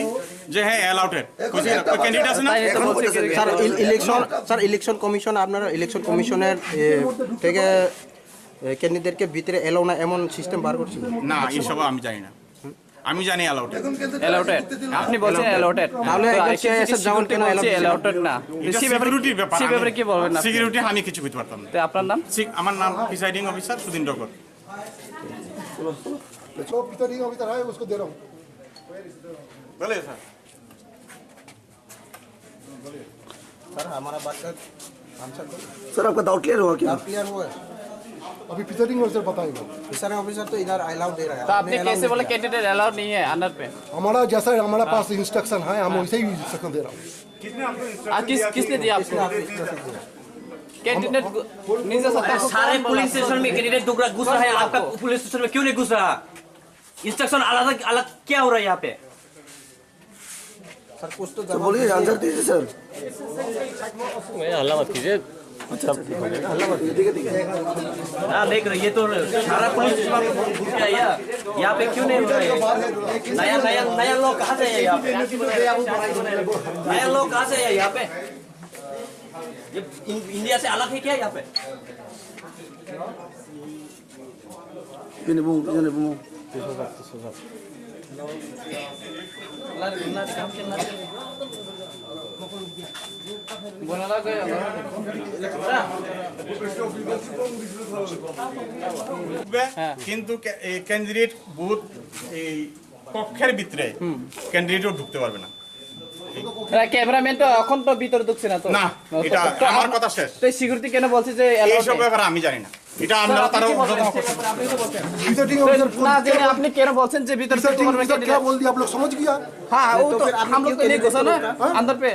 যে হ্যাঁ, অ্যালাউডেড। কইছি, ক্যান্ডিডেট আছে না? তাই তো বলছে কি স্যার, ইল-, ইলেকশন, স্যার, ইলেকশন কমিশন, আপনারা ইলেকশন কমিশনের, এ, থেকে এ, ক্যান্ডিডেটকে ভিতরে এলাও না এমন সিস্টেম বার করছিল? না, এইসব আমি জানি না। আমি জানি অ্যালাউডেড। অ্যালাউডেড? আপনি বলছেন অ্যালাউডেড। তাহলে তো একজন আইসিসি সিএসএফ যেমন সিকিউরিটি কেন বলছে অ্যালাউড? অ্যালাউডেড না। এটা সিবিআই সিকিউরিটির ব্যাপার। সিবিআই কি বলবেন আপনি? সিকিউরিটি আমি কিছু বুঝতে পারতাম না। তো আপনার নাম? সিক-, আমার নাম প্রিসাইডিং অফিসার সুদিন ডগর। जो प्रिसाइडिंग ऑफिसर है, उसको दे रहा हूँ। বলে স্যার। सर, हमारा बात का आंसर दो। सर, आपका डाउट क्लियर हुआ क्या? डाउट क्लियर हुआ है। अभी प्रिसाइडिंग ऑफिसर बताएगा। प्रिसाइडिंग ऑफिसर तो इधर अलाउ दे रहा है। तो आपने अलाउ कैसे नहीं बोला किया। कैंडिडेट अलाउड नहीं है अंदर पे? हमारा जैसा हमारा पास इंस्ट्रक्शन है, हम वैसे ही इंस्ट्रक्शन दे रहा हूँ। किसने आपको इंस्ट्रक्शन किस, दिया? किसने दिया आपको? किसने आपको इंस्ट्रक्शन दिया? कैंडिडेट नहीं जा सकता। अरे, सारे पोलिंग स्टेशन में कैंडिडेट घुस रहा है, आपका पुलिस स्टेशन में क्यों नहीं घुस रहा? इंस्ट्रक्शन अलग अलग क्या हो रहा है यहाँ पे? सर, बोलिए, आंसर दीजिए सर। मैं हल्ला मत कीजिए। अच्छा, अच्छा, अच्छा। हल्ला मत कीजिए। हाँ, देख रहे, ये तो सारा पुलिस विभाग घुस गया यार। यहाँ पे क्यों नहीं हो रहा है? नया, नया, नया लोग कहाँ से है यहाँ पे? नया लोग कहाँ से है यहाँ पे? ये इन-, इंडिया से अलग है क्या यहाँ पे? Ini bung, ini bung. কিন্তু ক্যা-, এই ক্যান্ডিডেট বুথ এই কক্ষের ভিতরে ক্যান্ডিডেটও ঢুকতে পারবে না। না, ক্যামেরাম্যান তো এখন তো ভিতরে ঢুকছে না তো। না, না, এটা তো, তো আমার আম-, কথা শেষ। তো সিকিউরিটি কেন বলছে যে অ্যালাউ এইসব নেই? ব্যাপারে আমি জানি না। এটা আপনারা তারা কি বলছেন? আপনি তো বলছেন। प्रिजाइडिंग तो ऑफिसर ना, कौन, जैसे আপনি কেন বলছেন যে ভিতরে प्रिजाइडिंग ঢুকতে পারবে ऑफिसर क्या? क्या बोल दिया आप लोग समझ गया? हाँ, हाँ, वो तो हम लोग तो नहीं घुसा ना अंदर पे।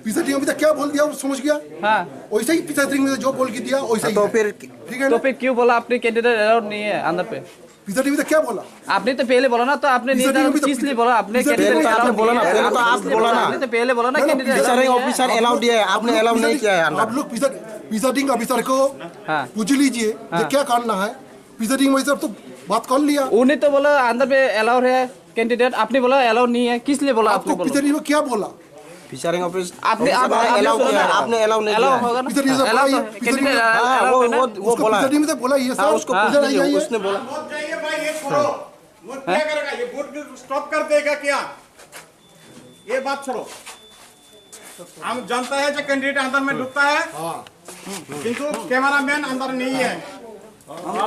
प्रिजाइडिंग ऑफिसर क्या बोल दिया आप समझ गया? हाँ। वैसे ही प्रिजाइडिंग में जो बोल के दिया वैसे ही तो है। फिर ठीक है तो ना? फिर क्यों बोला आपने कैंडिडेट अलाउड नहीं है अंदर पे? प्रिजाइडिंग ऑफिसर क्या बोला? आपने तो पहले बोला ना, तो आपने नहीं प्रिजाइडिंग था, ऑफिसर किस लिए बोला आपने प्रिजाइडिंग कैंडिडेट ऑफिसर अलाउड आपने नहीं बोला है? ना, पहले तो आप बोला ना। आपने तो पहले बोला ना नहीं, नहीं, कैंडिडेट प्रिजाइडिंग अलाउड नहीं है। ऑफिसर अलाउ नहीं किया है अंदर। आप लोग प्रिजाइड-, प्रिजाइडिंग ऑफिसर को हाँ। पूछ लीजिए कि हाँ। क्या करना है। प्रिजाइडिंग ऑफिसर तो बात कर लिया। उन्हें तो बोला अंदर पे अलाउड है कैंडिडेट, आपने बोला अलाउड नहीं है, किस लिए बोला आपने आपको बोला? प्रिजाइडिंग में क्या बोला? प्रिजाइडिंग ऑफिस आपने, आप, आपने आपने अलाउ बोला किया है, ना? आपने अलाउ नहीं अलाउ किया है। होगा ना? प्रिजाइडिंग ऑफिसर अलाउ बोला तो ये, है, प्रिजाइडिंग कैंडिडेट में अलाउ, हाँ, अलाउ वो, है ना? वो, वो उसको बोला। प्रिजाइडिंग में तो बोला ये हाँ, सर। उसको हाँ। पूछ लीजिए, उसने बोला। आप जाइए भाई, ये छोड़ो। वो क्या करेगा? ये बोर्ड स्टॉप कर देगा क्या? ये बात छोड़ो। हम जानता है जो कैंडिडेट अंदर में ढुकता है, हाँ। কিন্তু ক্যামেরাম্যান আন্দার নেই। আমার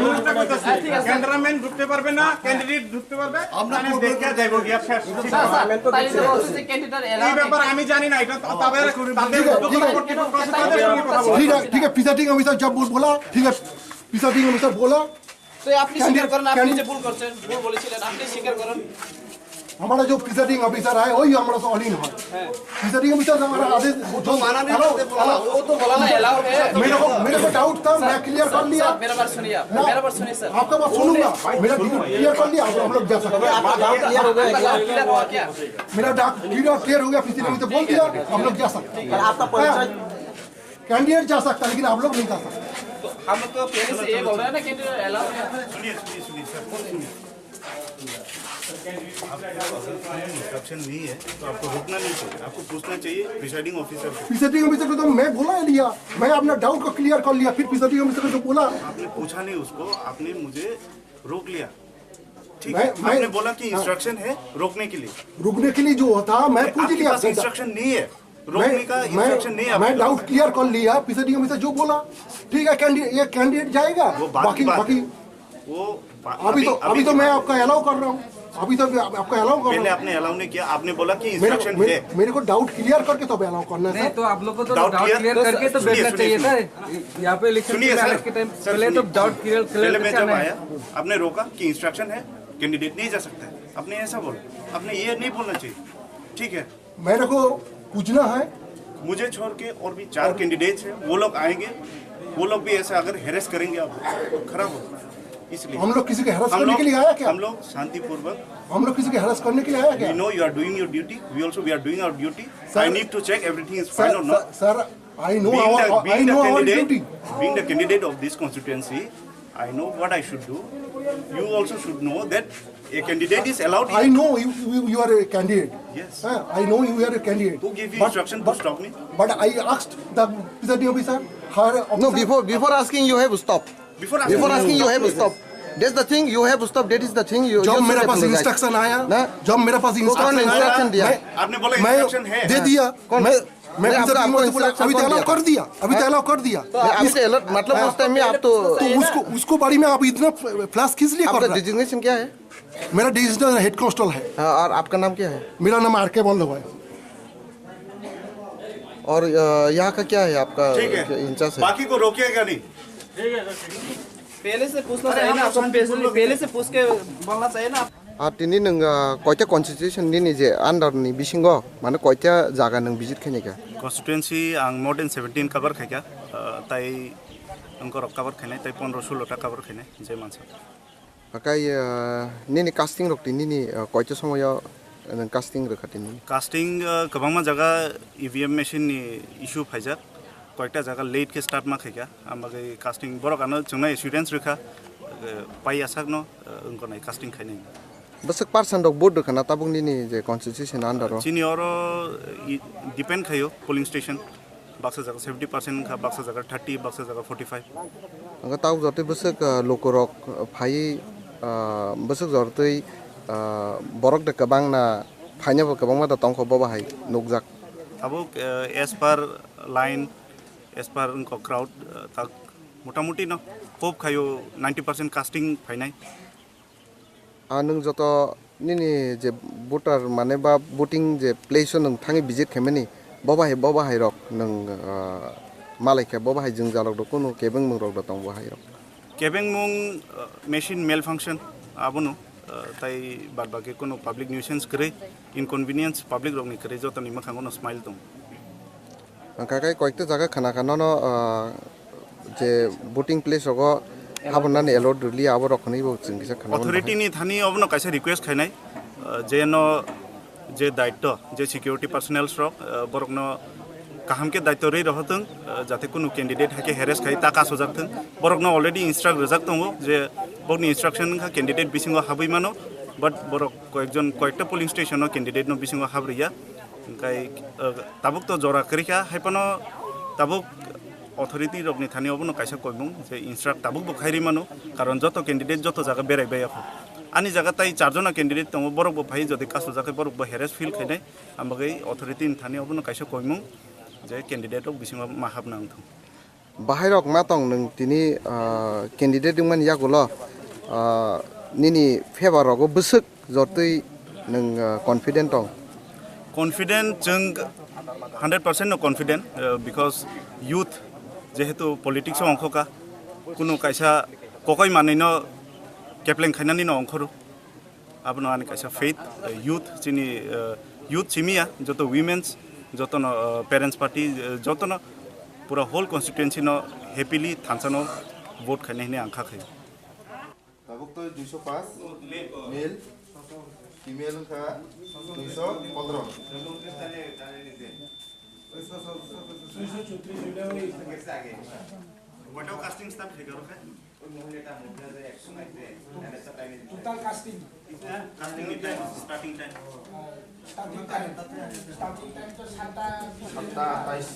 মুখটা কইতাছি, ক্যামেরাম্যান ঢুকতে পারবে না, ক্যান্ডিডেট ঢুকতে পারবে। আমরা দেখে যাইব গিয়া শেষ। স্যার, স্যার, তাই তো বলছে যে ক্যান্ডিডেট এই অ্যালাউ নেই। ব্যাপারে আমি জানি না, এটা তো তাদের, তাদের ঠিক আছে, ঊর্ধ্বতন ঠিক আছে। কর্তৃপক্ষ আছে, তাদের সঙ্গে কথা বলবো। ठीक है, ठीक है, प्रिजाइडिंग ऑफिसर जब बोला, ठीक है, प्रिजाइडिंग ऑफिसर बोला, তো আপনি স্বীকার করেন, আপনি যে ভুল করছেন, ভুল বলেছিলেন, আপনি স্বীকার করেন। हमारा जो प्रिजाइडिंग ऑफिसर है, वही हमारा से अलीन है। प्रिजाइडिंग ऑफिसर हमारा आदेश जो माननीय से बोला, वो तो बोला ना, अलाउ है। मेरे को, मेरे को डाउट था, मैं क्लियर कर लिया। सर, मेरा बात सुनिए आप, ना, मेरा बात सुनिए सर। आपका बात सुनूंगा, मेरा क्लियर कर लिया, आप, हम लोग जा सकते हैं। आपका डाउट क्लियर हो गया क्या? आपका डाउट क्लियर हुआ क्या? मेरा डाउट क्लियर, क्लियर हो गया, प्रिजाइडिंग ऑफिसर बोल दिया, हम लोग जा सकते हैं। आपका परिचय? कैंडिडेट जा सकता है, लेकिन आप लोग नहीं जा सकते। तो हम लोग तो पहले से ये बोल रहे हैं ना, कैंडिडेट अलाउ है। सुनिए, सुनिए, सुनिए, सर, सुनिए। आपको अगर इंस्ट्रक्शन नहीं है, तो आपको रुकना नहीं चाहिए, आपको पूछना चाहिए प्रिसाइडिंग ऑफिसर को। प्रिसाइडिंग ऑफिसर को तो मैं बोला ही लिया, मैं अपना डाउट को क्लियर कर लिया, फिर प्रिसाइडिंग ऑफिसर को जो बोला। आपने पूछा नहीं उसको, आपने मुझे रोक लिया। ठीक मैं, है, मैं, आपने बोला कि हाँ। इंस्ट्रक्शन है रोकने के लिए। रुकने के लिए जो होता, मैं पूछ आपके लिया पास था। इंस्ट्रक्शन नहीं है। रोकने मैं, का मैं, इंस्ट्रक्शन नहीं है मैं आपके डाउट पास। क्लियर कर लिया, प्रिसाइडिंग ऑफिसर जो बोला, ठीक है, कैंडिडेट, ये कैंडिडेट जाएगा, वो बात बाकी, की बात बाकी है। वो बा-, अभी अभी, तो, अभी अभी तो की मैं बात है। आपका अलाउ कर रहा हूँ, अभी तो मैं आप-, आपका अलाउ कर पहले रहा हूँ। आपने अलाउ नहीं किया, आपने बोला कि मेरे को, इंस्ट्रक्शन मेरे, है। मेरे को डाउट क्लियर करके तब अलाउ करना है, नहीं, सर। तो आप लोग को तो डाउट डाउट क्लियर क्लियर कर-, करके तो सुनिए, भेजना सुनिए, चाहिए सुनिए। था। यहाँ पे इलेक्शन सुनिए, के सर, बैलेट के टाइम सर, पहले तो सुनिए। डाउट क्लियर कर पहले मैं लेते जब आना है। आया, आपने रोका कि इंस्ट्रक्शन है, कैंडिडेट नहीं जा सकता है। आपने ऐसा बोला, आपने ये नहीं बोलना चाहिए। ठीक है। मेरे को पूछना है। मुझे छोड़ के और भी चार कैंडिडेट्स हैं, वो लोग आएंगे, वो लोग भी ऐसे अगर हैरेस करेंगे आपको, तो खराब होगा। इसलिए हम लोग किसी को हैरेस हम करने लोग, के लिए आया क्या? हम लोग शांतिपूर्वक हम लोग किसी को हैरेस करने के लिए आया क्या? We know you are doing your duty, we also we are doing our duty। I sir, need to check everything is fine sir, or not। Sir, sir, I know being our, the, I being the know our candidate, duty। Being the candidate of this constituency, I know what I should do। You also should know that a candidate is allowed। I know you, you, you are a candidate। Yes। हाँ, I know you are a candidate। Who gave you instruction to stop me? But I asked the presiding officer, higher officer। No, before, before asking, you have stopped। Before asking, you have stopped। That's the thing, you have stopped। That is the thing। जब मेरे पास इंस्ट्रक्शन आया, जब मेरे पास इंस्ट्रक्शन आया, आपने बोला इंस्ट्रक्शन है। मैं दे दिया। मैं मैं आपका, आपको इंस्ट्रक्शन कौन दिया? अभी तो अलाउ कर दिया, अभी तो अलाउ कर दिया। तो अभी तो अलर्ट, मतलब उस टाइम में आप तो तो उसको, उसको बारे में आप इतना फ्लैश किस लिए कर रहे हैं? आपका डिजिग्नेशन क्या है? मेरा डिजिग्नेशन हेड कांस्टेबल है। हाँ, और आपका नाम क्या है? मेरा नाम आर के वल्लभ है। और, अ, यहाँ का क्या है आपका, ठीक है। इंचार्ज है? बाकी को रोकिएगा नहीं। पहले से पूछना चाहिए ना, पहले से पूछ के बोलना चाहिए ना। Ar tini nwng, ah, koita constitution nini je under ni bisingo, mane koita jaga nwng visit khainai kha? Constituency ang more than seventeen cover khaikha, ah, tai wngkorok cover khainai, tai pondro sulo ta cover khainai, je mansa. Hakai, ah, nini casting rok tini nini, ah, koita somoyo nwng casting rwkha tini? Casting, ah, kwbangma jaga E V M machine ni issue phaijak, koita jaga late khe start ma khaikha, ang bagwi casting borok ano chwngno assurance rwkha, ah, pai asakno, ah, wngkornai casting khainai. Bwswk percent rok vote rwkha na tabuk nini je constitution under o? Chini oro i-, depend khaio polling station. Baksa jaga seventy percent wngkha, baksa jaga thirty, baksa jaga forty five. Wngkha tabuk jotoi bwswk, ah, lukurok, ah, phaiwi, ah, bwswk jotoi, ah, borok de kwbang na phainabo kwbangma da tongkho bo bahai nukjak. Tabuk, ah, as per line, as per wngkha crowd, ah, tak motamuti no hope khaio ninety percent casting phainai. Ah, nwng joto nini je voter mane ba voting je place o nwng thangwi visit khaimani, bo bahai, bo bahai rok nwng, ah, malai khe bo bahai jwngjal rok do kunu kebengmung rok do tong bo hai rok? Kebengmung, ah, machine malfunction abono, ah, tai bad baki kunu public nuisance kwrwi, inconvenience public rokni kwrwi jotoni mwkhango no smile tong. Hwnkha khe koikta jaga khna kha nono, ah, je voting place rogo habwnani allowed rwliya, abo rok hwnwi bo chwng kisa khna mano. Authority ni thani obono kaisa request khainai, ah, je no je daitto, je security personnel rok, ah, borokno kaham khe daitto rwi rohorthwng, ah, jate kunu candidate hai khe harass khai ta kasujak thwng. Borokno already instruct rwjak tongo je bokni instruction wngkha candidate bisingo habwi mano, but borok koyekjon, koyekta polling station o candidate no bisingo habriya. Hwnkhe, ah, tabuk to jora kwrwi kha, hai phano tabuk authority rokni thani obono kaisa koimung je instruct tabuk bo khairi mano, karon joto candidate joto jaga berai baiya kho. Ani jaga tai char jona candidate tongo, borok bo phai jodi kasujak khe borok bo harass feel khainai, ang bagwi authority ni thani obono kaisa koimung je candidate rok bisingo ma hapna wngthung. Bahai rok ma tong nwng tini, ah, candidate wngmani yagulo, ah, nini favor rogo bwswk jortwi nwng, ah, confident tong? Confident, chwng hundred percent no confident, ah, because youth jehetu politics o ongkhoka, kunu kaisa kokoi manwi no kepleng khainani no ongkhoro. Abono ani kaisa faith, eh, youth, chini, eh, youth simiya, joto women's, jotono, eh, parents party, eh, jotono pura whole constituency no happily thansa no vote khainai hinwi ang kha khaio. Tabuk to duiso paanch, male, female wngkha duiso pondro. Koita casting start khaikha rokhe? Total casting. Casting ni time, starting time. Starting time. Starting time to satta. Satta atais.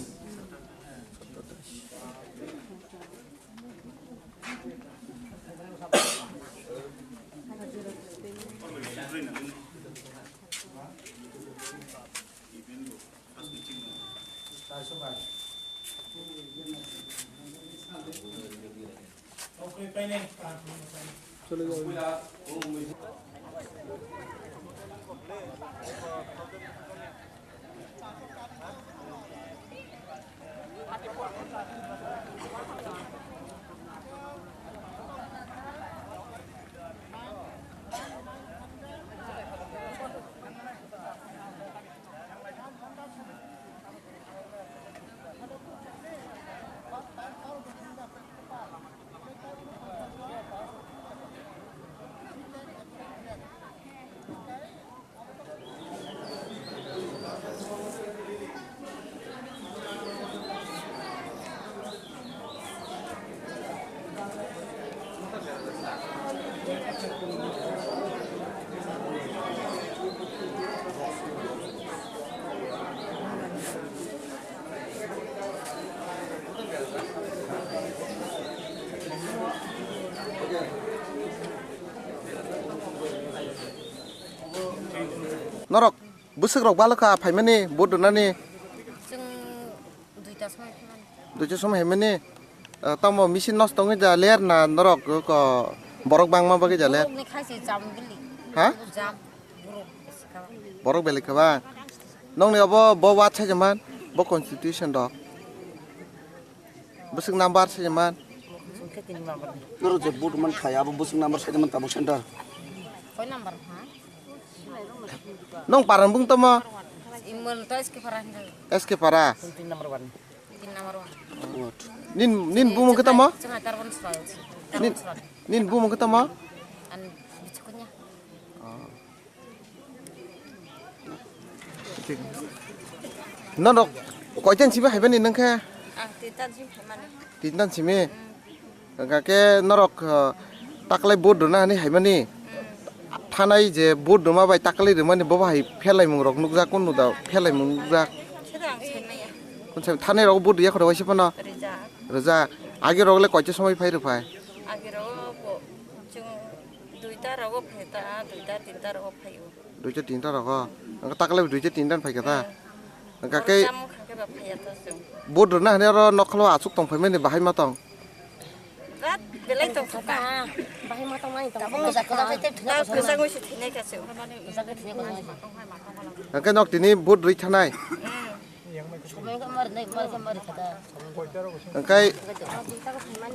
Norok bwswk rok balo kha phaimani vote rwnani? Chwng duita somoi phaimani. Duita somoi phaimani? Ah, tamo machine nosto wngwi da ler na norok ko borok bangma bagwi da ler? Borokni khaisi jam bili. Ha? Jam borok bisi kha. Borok belai kha ba? Nokni obo bo ward saijaman, bo constitution rok. Bwswk number saijaman. Norok je vote man khai abo bwswk number saijaman tabuk center. Koi number ha? Nong parang bung tamo? Imul to S K Para hindu. S K Para. Tin number one. Tin number one. Good. Nin, nin bumung ke tamo? Cuma Tarbon Sral. Nin, Tarbon Sral. Nin bumung ke tamo? An bichukunya. Oh. Thik. Norok koitan simi haibani nangkhe? Ang tintan simi haimani. Tintan simi? Hmm. Hingkha khe norok, uh, taklai vote rwna hinwi haimani? Hmm. Thanai je vote rwma bai taklai rwmani bo bahai phelaimung rok nukjak, kunu da phelaimung nukjak? Sida ang saimaya. Kung sai thanai rok vote rwya khoro waisa phano? Rijak. Rijak. Agi rok le koicha somoi phai rwphai? Agi rok bo chwng duita rogo phai ta, duita tinta rogo phai o. Duita tinta rogo. Ang taklai duita tinta phai kha ta. Hmm. Ang kha khe. Oro chamo kha khe ba phai ya to chwng. Vote rwna hinwi oro nokholo aswk tong phaimani bahai ma tong? Rat belai tong kha. Bahai ma tong mani tong. Tabuk kwchak kwchak tei thwna kwchak kwchak wngwi se thwinai kha chwng. Kwchak khe thwinai kwchak wngwi se. Ang khe nok tini vote rwi thanai. Hmm. Hingkhe,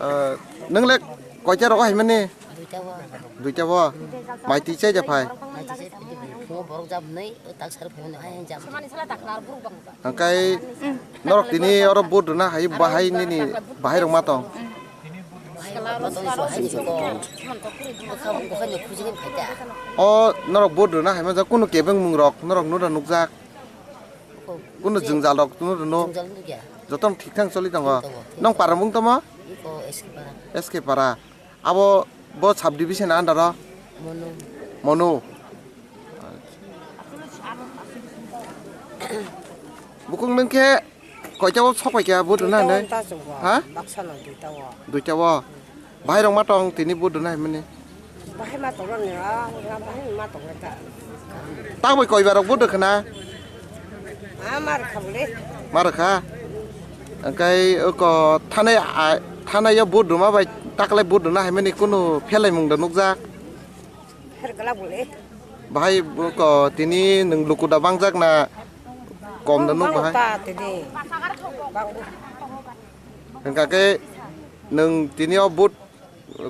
ah, nwng le koita rogo haimani? Duita bo. Duita bo? Mai twi chai ja phai? Mai twi chai phai, phungo borok jab nai, tak sar phai mani, ai, ai, jab. Hingkhe norok tini oro vote rwna hai, bahai nini bahai rok ma tong? Bahai rok ma tong, bahai rok ma tong. Bwkha, bwkha ni khuji ni phai ta. O norok vote rwna hai manjak, kunu kebeng mung rok norok nura nukjak? Kunu jwngjal rok tunu rwno? Jwngjal nukya. Joto thik thang choli tongo. Thik tongo, thik tongo. Nong para mung tamo? Iko S K Para. S K Para. Abo bo sub division under o? Monu. Monu. Bukung nung khe koita o sok pai kha vote rwna hinwi? Duita o ta chwng bo. Ha? Baksa no duita o. Duita o. Bahai rok ma tong tini vote rwna hinmani? Bahai ma tong rwni, ah, bahai ma tong rwkha. Tak bai koi barok vote rwkha na? Ah, ma rwkha bole. Ma rwkha? Hingkhe oko thanai, ah, thanai o vote rwma bai taklai vote rwna hinmani kunu phelaimung da nukjak? Pher gala bole. Bahai oko tini nwng luku da bangjak na kom da nuk bahai? Bang ta tini. Bang. Hingkha khe nwng tini o vote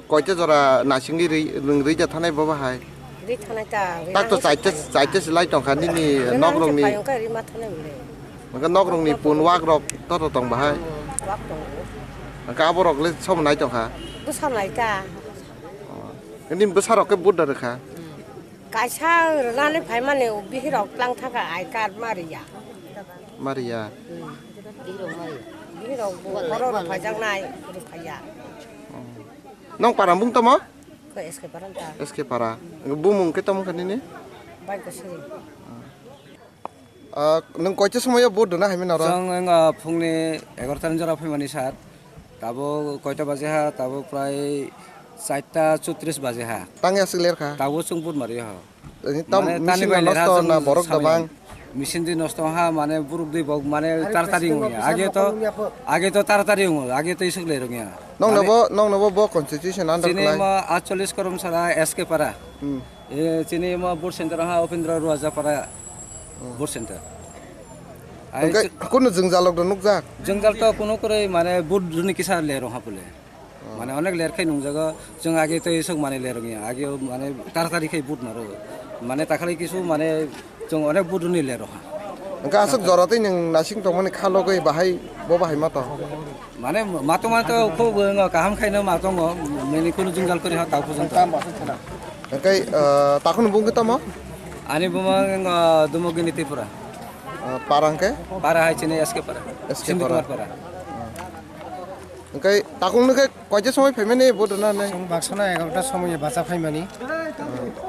koita jora nasingwi rwi, nwng rwi ja thanai bo bahai? Rwi thanai ta, rwi. Tak to nang chaita, chaita se lai tongkha nini nok rokni. Rwi nang se payung kha rwi ma thanai bole. Hingkha nok rokni pun wak rok to to tong bahai? Hmm, wak tongo. Hingkha abo rok le somo nai tongkha? Bwsa nai ta. Oh. Nini bwsa rok khe vote da rwkha? Hmm. Kaisa rwnani phaimani bihirok tlang thangkha I card ma riya. Ma riya. Hmm. Bihirok ma riya. Bihirok bo horo rwphaijaknai rwphaiya. Oh. Nong para mung tamo? Ko S K Para ta. S K Para. Bumung khe tamo kha nini? Bai ko siri. Ah, nwng koita somoio vote rwna haimani oro? Chwng wng, ah, phungni egarota ni jora phaimani sir. Tabuk koita baje ha, tabuk prai charta chotris baje ha. Tangwi aswk ler kha? Tabuk chwng vote mari ha. Tini tam mane machine tani bai no ler ha nosto chwng na borok da samya. Bang? Machine di nosto ha, mane buruk di bok, mane taratari wngya. Age to, age to taratari wngya, age to iswk ler wngya. Nong no bo, nong no bo, bo constitution under. Chini ma atchollis korom sara S K Para. Hmm. E, chini imo vote center ha Upendra Ruaja para vote center. Ai, hwnkhe kunu jwngjalrok do nukjak? Jwngjal to kunu kwrwi mane vote rwni kisa lerong ha pule. Oh. Mane onek ler khai nungjago, chwng age tei sok mane lerong ya, age mane taratari khai vote maro. Mane takhali kisu mane chwng onek vote rwni lero ha. Hwnkhe aswk jora tei nwng nasing tongmani kha logwi bahai bo bahai ma tong? Mane matwng mane to khub wng kaham khaino matongo, mane kunu jwngjal kwrwi ha ta porjonto. Hwnkhe, ah, takhukni bung khe tamo? Ani buma wng, ah, Dumogini Tripura. Ah, para hwnkhe? Para hai chini S K Para. S K Sindhu Para. Kumar Para. Ah. Hwnkhe takhukno khe koita somoi phaimani vote rwna hinwi? Chwng baksano egarota somoi bacha phaimani.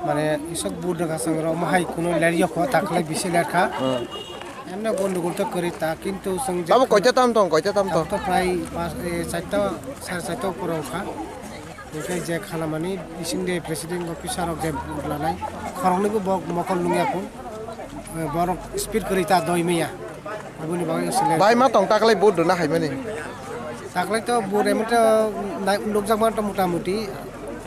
Mane isok vote rwkha chwng rw, omo hai kuno ler yok kho, takhwlai bisi ler kha. Hmm. Emne gondogol to kwrwi ta, kintu chwng je tamo koita tam tong, koita tam tong? Tamo to prai pas, eh, charta, sare charta upor wngkha. Hwnkhe je khanamani bising de president officer rok je vote lanai, khoroknwi bo bo mokol nungya kho. Eh, borok speed kwrwi ta doi maya. Aboni bagwi wngse le. Bai ma tong taklai vote rwna haimani? Taklai to vote emon to nai-, nukjakma to mota moti.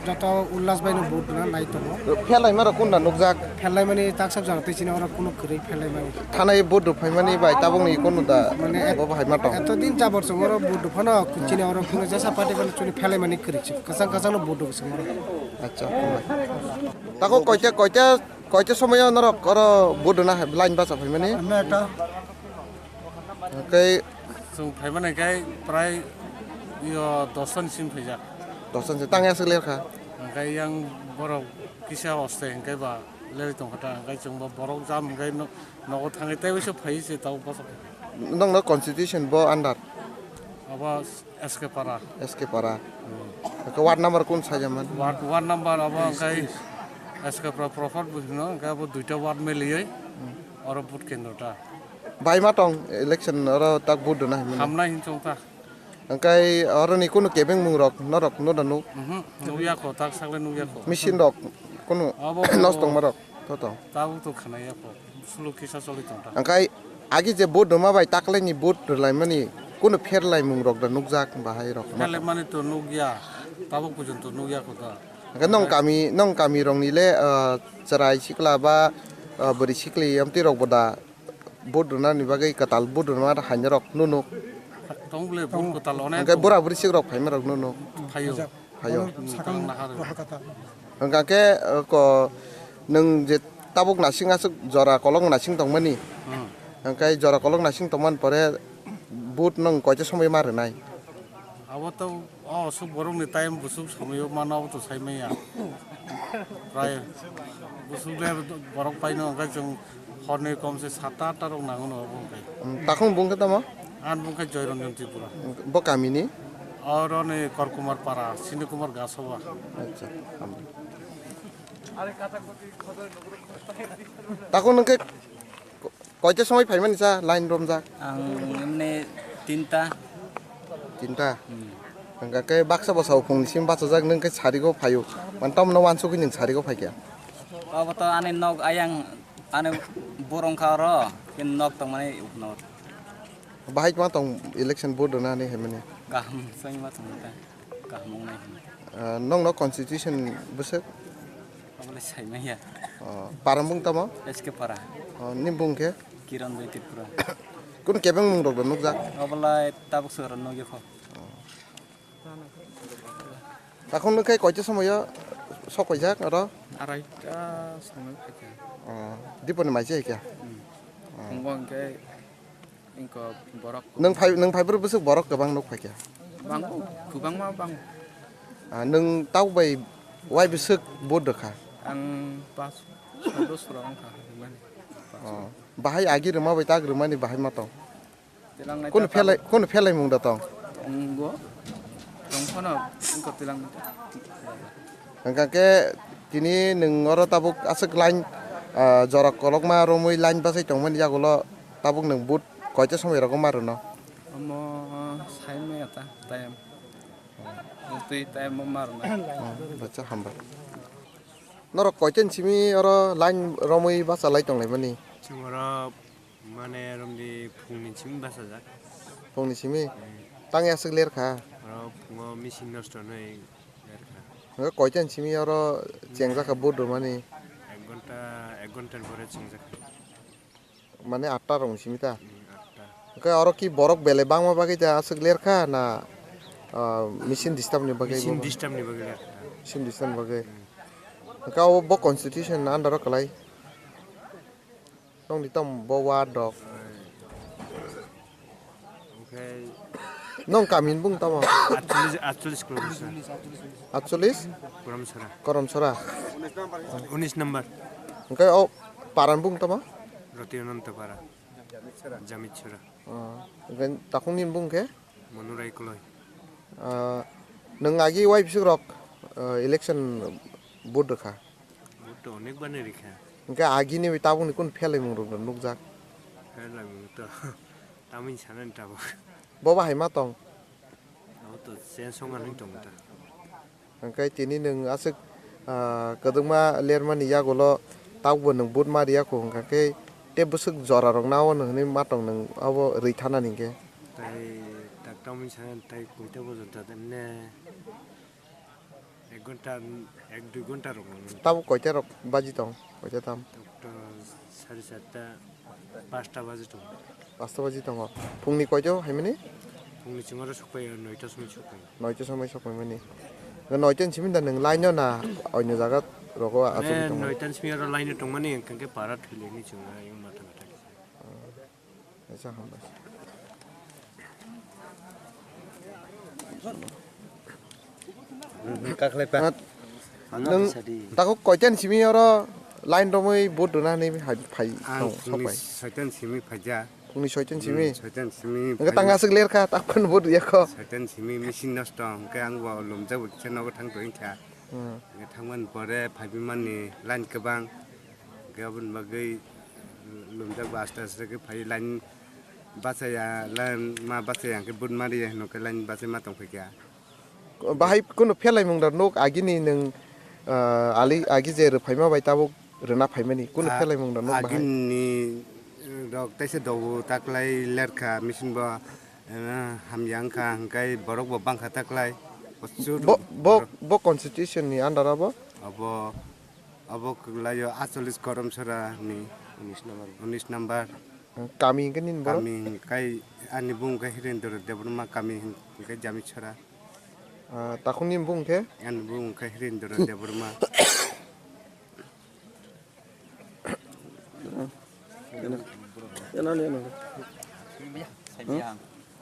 Joto Ullas bai no vote rwna nai tongo. Phelai ma rok kunda nukjak? Phelai mani tak sab jora twi chini oro kuno kwrwi phelai mani. Thanai vote rw phaimani bai tabuk ni kunu da Mane bo bahai ma tong? Eto din jabor chwng oro vote rw phano chini oro kuno jesa party phano chini phelai mani kwrwi se. Kwchang kwchang no vote rw se oro. Acha, hambai. Tako koita, koita, koita somoyo norok oro vote rwna hai line bacha phaimani? Ame eta. Oke. Chwng phaimani khe prai yo dos ni simi phaijak. Dos ni simi tang aswk ler kha? Hwnkhe yang borok kisa oste hwnkhe ba lerwi tongkha ta, hwnkhe chwngbo borok jam hwnkhe no-, nogo thangwi tei waisa phai se tao bwswk. Nokno constitution bo under? Abo S K Para. S K Para. Hmm. Oke, ward number kun sajaman? Ward, ward number abo hwnkhe S K Para proper buhino, hwnkhe abo duita ward meliwi oro vote kendro ta. Bai ma tong election oro tak vote dona himani? Hamnai hin chong ta. Hwnkhe oro ni kunu kebeng mung rok norok no da nuk? Mhm, nukya kho, tak sakle nukya kho. Machine rok kunu Abo nosto tongma rok to tong? Tabuk to khwnaya kho, suluk kisa choli tong ta. Hwnkhe agi je vote doma bai taklai ni vote rwlai mani kunu pherlai mung rok da nukjak bahai rok ma? Pherlai mani to nukya, tabuk porjonto nukya kho ta. Hwnkhe nong kami, nong kami rok ni le, ah, chwrai sikla ba, ah, bwrwi sikli amtwi rok bo da vote rwnani bagwi kwtal vote rwna haina rok nunu. Tong bole vote kwtal onek. Hwnkhe bura bwrwi sik rok phaima rok nunu. Phaio. Phaio. Hmm, tang nahar. Hwnkhe, eh, ko nwng je tabuk nasing aswk jora kolok nasing tongmani. Hmm. Hwnkhe jora kolok nasing tongmani pore vote nwng koita somoi ma rwnai? Abo to O, aswk borokni time bwswk somoio mano, abo to sai manya. Prai bwswk le borok paino hwnkhe chwng horni komse satta atta rok nango no obo hwnkhe. Um, takhung bung khe tamo? Ang bung khe Joy Ranjan Tripura. Bo kamini? Oro ni Korkumar Para, Sini Kumar Gasoba. Acha, hambai. Takhung nwng khe Koita somoi phaimani cha line romjak? Ang emne tinta. Tinta? Hmm. Hwnkha khe baksa bwsao phungni simi bachajak, nwng khe sarigo phaio. Mane tamno wansugwi nwng sarigo phaikha? Abo to ani nok ayang, ani borong kha oro, khe nok tongmani ukno. Bahai ma tong election vote rwnani hinmani? Kaham swngma tongmani ta. Kaham wngnai hinwi. Ah, nokno constitution bwswk? Obolai saimanya. Oh, para bung tamo? S K Para. Oh, ni bung khe? Kiran Joy Tripura. Kun kebeng mung rok da nukjak? Obolai tabuk sora nugya kho. Takhung nung khe koita somoyo sok paijak oro? Araita somoi phaikha. Oh, diponi maisi hai khe? Hmm. Oh. Phungo hwnkhe Ingkho borok. Nwng phai, nwng phaibrwi bwswk borok kwbang nuk phaikha? Bango, kwbangma bango. Ah, nwng tabuk bai wai bwswk vote rwkha? Ang pas, soi bosor wngkha, rwmani. Oh, bahai agi rwma bai tak rwmani bahai ma tong? Tilang nai. Kunu ta phelai, tabuk. Kunu phelai mung da tong? Wngo. Tong phano, ingkho tilang nai. Hwnkha khe tini nwng oro tabuk aswk line, ah, jora kolokma romwi line bachai tongmani yagulo tabuk nwng vote koita somoi rogo ma rwno? Omo sai maya ta time. Twi time o ma rwna. Oh, bacha hambai. Norok koita ni simi oro line romwi bachalai tonglaimani? Chwng oro Mane romdi phungni simi bachajak. Phungni simi? Hmm. Tangwi aswk ler kha? Oro phungo machine nosto hwnwi ler kha. Hwnkhe koita ni simi oro chengjak kha vote rwmani? Ek ghonta, ek ghonta ni pore chengjak kha. Mane atta rokni simi ta? Hmm, atta. Hwnkhe oro ki borok belai bangma bagwi ta aswk ler kha na, ah, machine disturb ni bagwi? Machine bo disturb ni bagwi ler kha. Machine disturb ni bagwi. Hmm. Hwnkhe abo bo constitution ni under o kwlai? Nokni tamo bo ward rok. Oke. Nong kamini bung tamo? Atchollish, atchollish kilometer. Atchollish? Koramsora. Koramsora. Unis number. Hwnkhe o parani bung tamo? Roti Ananta Para. Jamitsora. Oh, hwnkhe takhukni bung khe? Manurai Koloi. Ah, nwng agi wai bwswk rok, ah, election vote rwkha? Vote to onek bani rikha. Hwnkhe agini bai tabukni kunu pherlaimung rok nukjak? Pherlaimung to tamni sanani tabuk. Bo bahai ma tong? Abo to change wngma nung tong ta. Hwnkhe tini nwng aswk, ah, kwdwkma lermani yagulo tabukbo nwng vote ma riya kho, hwnkha khe tei bwswk jora rok nao hwnwi ma tong nwng abo rwi thanani hinkhe? Tai tak tamni sanani tai koita bojor ta emne Ek ghonta, ek dui ghonta rok nang. Tabuk koita rok baji tong? Koita tam? Tabuk to sari charta, pasta baji tong. Pasta baji tongo. Phungni koita o haimani? Phungni chwng oro sokpai, noita somoi sokpai. Noita somoi sokpai mani. Noita ni simi da nwng line o na oino jaga rogo achuk tong? Noita ni simi oro line o tongmani, hwnkhe para thwilaini chwng ayung matha matha. Acha hambai. Nwng takhwlai pa. Nwng takhuk koita ni simi oro line romwi vote rwna hinwi hai phai tong phungni sopai. Soita ni simi phaijak. Phungni soita ni simi? Hmm, soita ni simi phaijak. Hwnkhe tang aswk ler kha, tak phano vote rwya kho. Soita ni simi machine nosto, hwnkhe ang bo lumjak bo kisa nogo thang tong kha. Hmm. Hwnkhe thangmani pore phaiwi mani line kwbang. Hwnkhe aboni bagwi lumjak bo aste aste khe phai line bachaya, line ma bachaya hwnkhe vote ma rwya hwnkhe line bachai ma tong phaikha. Bahai kunu phelaimung rok nuk agini nwng, ah, ali agi je rwphaima bai tabuk rwna phaimani kunu phelaimung rok nuk bahai? Agini, eh, rok taisa dogo taklai lerkha machine bo, eh, hamya wngkha hwnkhe borok bo bangkha taklai. Bo, bo, bo constitution ni under o bo? Abo, abo kwlaio acholis Koromsora ni unis number. Kami hwnkhe nini borok? Kami hwnkhe ani bung khe Hirendra Debbarma, kami hwnkhe Jamichora. Ah, takhukni bung khe? Ani bung khe Hirendra Debbarma.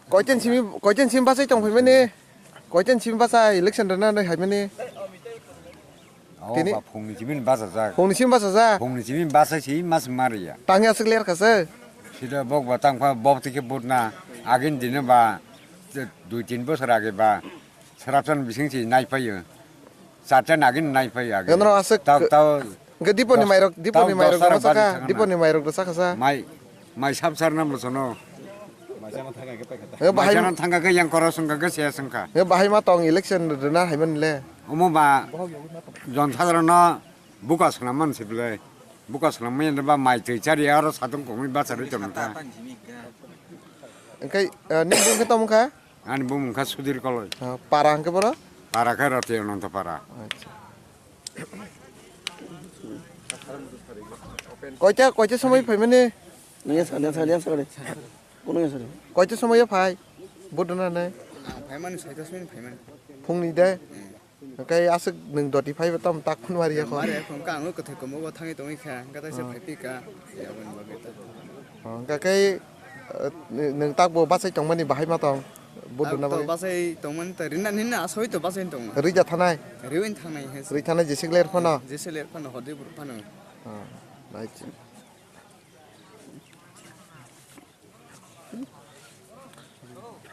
Koitin simi, koitin simi bachai tong phaimani? Koitin simi bachai election rwna hinwi phaimani? Tini? Phungni simi bachajak. Phungni simi bachajak? Phungni simi bachai si mas mariya. Tangya aswk ler kha se. Sida bok ba tang pha bok tike but na. Agin dino ba, dui tin bosor age ba. Srapsan bising si nai phaio. Charta nagin nai phaio age. Ganro aswk. Tau, tau. Hwnkhe Diponi mairok, Diponi mairok rwma sakha, Diponi mairok rwma sakha sa. Mai, mai sab sar nam bosono. Hwnkhe bahai. Mai sab thangkha khe yang koro songkha khe se songkha. Hwnkhe bahai ma tong election rwna haiman le. Omo ba jon sadharano buka swnam man se bwlai. Buka swnam man ba mai twi chari aro satung kongwi bacharwi tongkha. Hwnkhe, eh, nini bung khe tamo kha? Ani bumung kha Sudhir Koloi. Ah, para hwnkhe boro? Para khe Roti Ananto para. Acha. Koita, koita somoi phaimani? Nungya sa, nungya sa, nungya sa, nungya sa. Kono nungya sa. Koita somoi phai? Vote rwna hinwi? Ang phaimani soita somoi phaimani. Phungni de? Hmm. Hwnkhe aswk nwng doti phaiba tamo tak phano wari yakho. Wari yakho, hwnkhe ang o kwthwi komo bo thangwi tongwi kha, hwnkhe taisa phai phi kha, aboni bagwi ta. Oh, hwnkhe khe, eh, nwng tak bo bachai tongmani bahai ma tong? Vote rwna bagwi? Bachai tongmani ta rina nini asoi to bachai tongma. Rwi da thanai? Rwi thangnai he. Rwi thanai jesik ler phano? Jesik ler phano, hodi bur phano. Oh, right.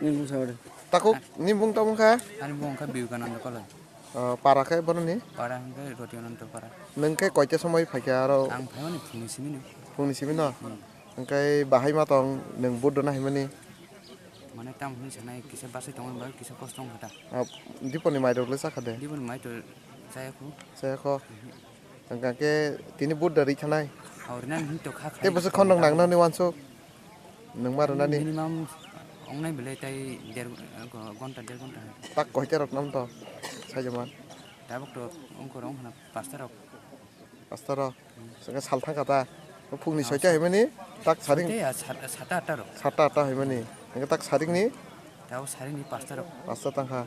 Nini bung sa ore. Takhuk, nini bung tamo kha? Ani bung kha Vivekananda Koloi. Oh, para khe boroni? Para hwnkhe Roti Ananto para. Nwng khe koita somoi phaikha aro? Ang phaimani phungni simi no. Phungni simi no? Hmm. Hwnkhe bahai ma tong nwng vote rwna himani? Mane tamo hwnwi sanai kisa bachai tongmani bagwi kisa kosto wngkha ta. Ah, Diponi mairok le chakha de? Diponi mai to chaya khu. Chaya kho? Mhm. Hwnkhe tini vote da rwi thanai? Oh, rina hwn to kha khai. Tei bwswk khonok nang nani wansuk? Nwng ma rwnani? Minimum wngnai belai tai der, go-, gonta, der gonta. Tak koita rok nam to? Sajaman. Tabuk to wngkor wngkhana pasta rok. Pasta rok? Hmm. Saka sal thangkha ta? Phungni soita himani? Tak saring? Soita ya, sat-, sata atta rok. Sata atta himani? Hwnkhe tak saringni? Tao saringni pasta rok. Pasta tangkha.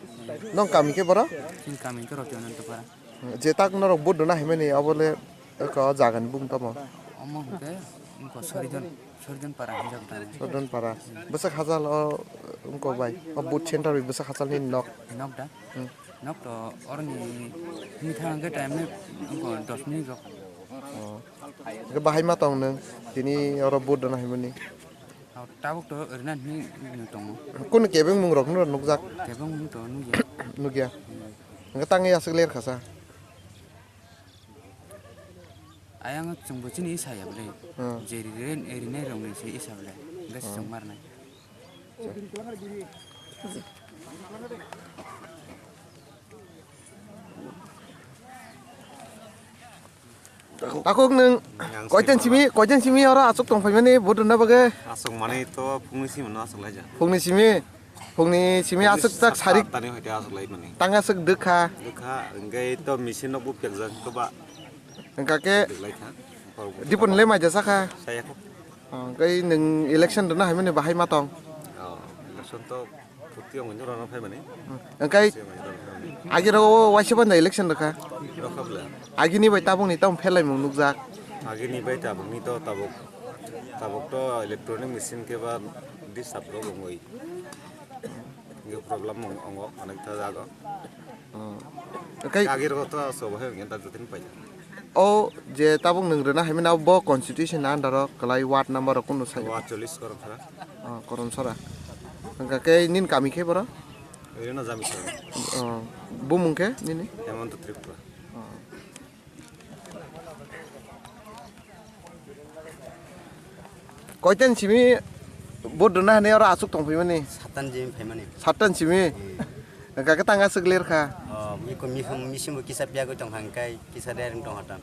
Nong kami khe boro? Chini kami khe Roti Ananto para. Je tak norok vote rwna himani abo le eko jagani bung tamo? Omo hwnkhe wngkha Sorijon, Sorijon para hinjak tamo. Sorijon para. Bwsak hachal o wngkha bai. O vote center bai bwsak hachal ni nok. Nok da? Hmm. Nok to oroni hini thang hwnkhe time ni wngkha dos minute rok. Oh. Hwnkhe bahai ma tong nwng tini oro vote rwna himani? Tabuk to rina hini tongo. Kunu kebeng mung rok nukjak? Kebeng mung to nukya. Nukya. Hmm. Hwnkhe tangwi aswk ler kha sa? Ayang chwngbo chini isa ya bwle. Hmm. Je ri-, rinai rokni se isa bwle. Hwnkhe se chwng marnai. Takhuk nwng koitan simi, koitan simi oro aswk tong phaimani vote rwna bagwi? Aswk manwi to phungni simi no aswk laijak. Phungni simi? Phungni simi aswk tak sarik. Tani hoite aswk lai mani. Tang aswk dwkha. Dwkha, hwnkhe to machine no bupyak jak to ba. Hwnkha khe dwklai kha. Dipor ni le mai jasakha. Saya kho. Hwnkhe nwng election rwna hai mani bahai ma tong. Oh, election to phuti ong nyo rwna phai mani. Hwnkhe agi rogo waisa banda election rwkha. Rwkha bwle. Agini bai tabukni tamo pherlaimung nukjak. Agini bai tabukni to tabuk, tabuk to electronic machine khe ba disturb rok wngwi. Hwnkhe problem wng-, wngo, onek ta jago. Hmm. Oke. Agi rok to so bahai wngya, tak jotin pai. O je tabuk nwng rwna hai mani, bo constitution ni under o kwlai ward number rok kunu sai. Ward chollish Koromsora. Oh, Koromsora. Hwnkha khe nini kami khe boro? Rina Jami sara. Oh, bumung khe nini? Hemanta Tripura. Oh. Koitan simi vote rwna hinwi oro aswk tong phaimani? Satan jim phaimani. Satan simi? Hmm. Hwnkha khe tang aswk ler kha? Oh, miko mihum misimbo kisa piyagwi tong kha hwnkhe kisa rerwng tong kha ta.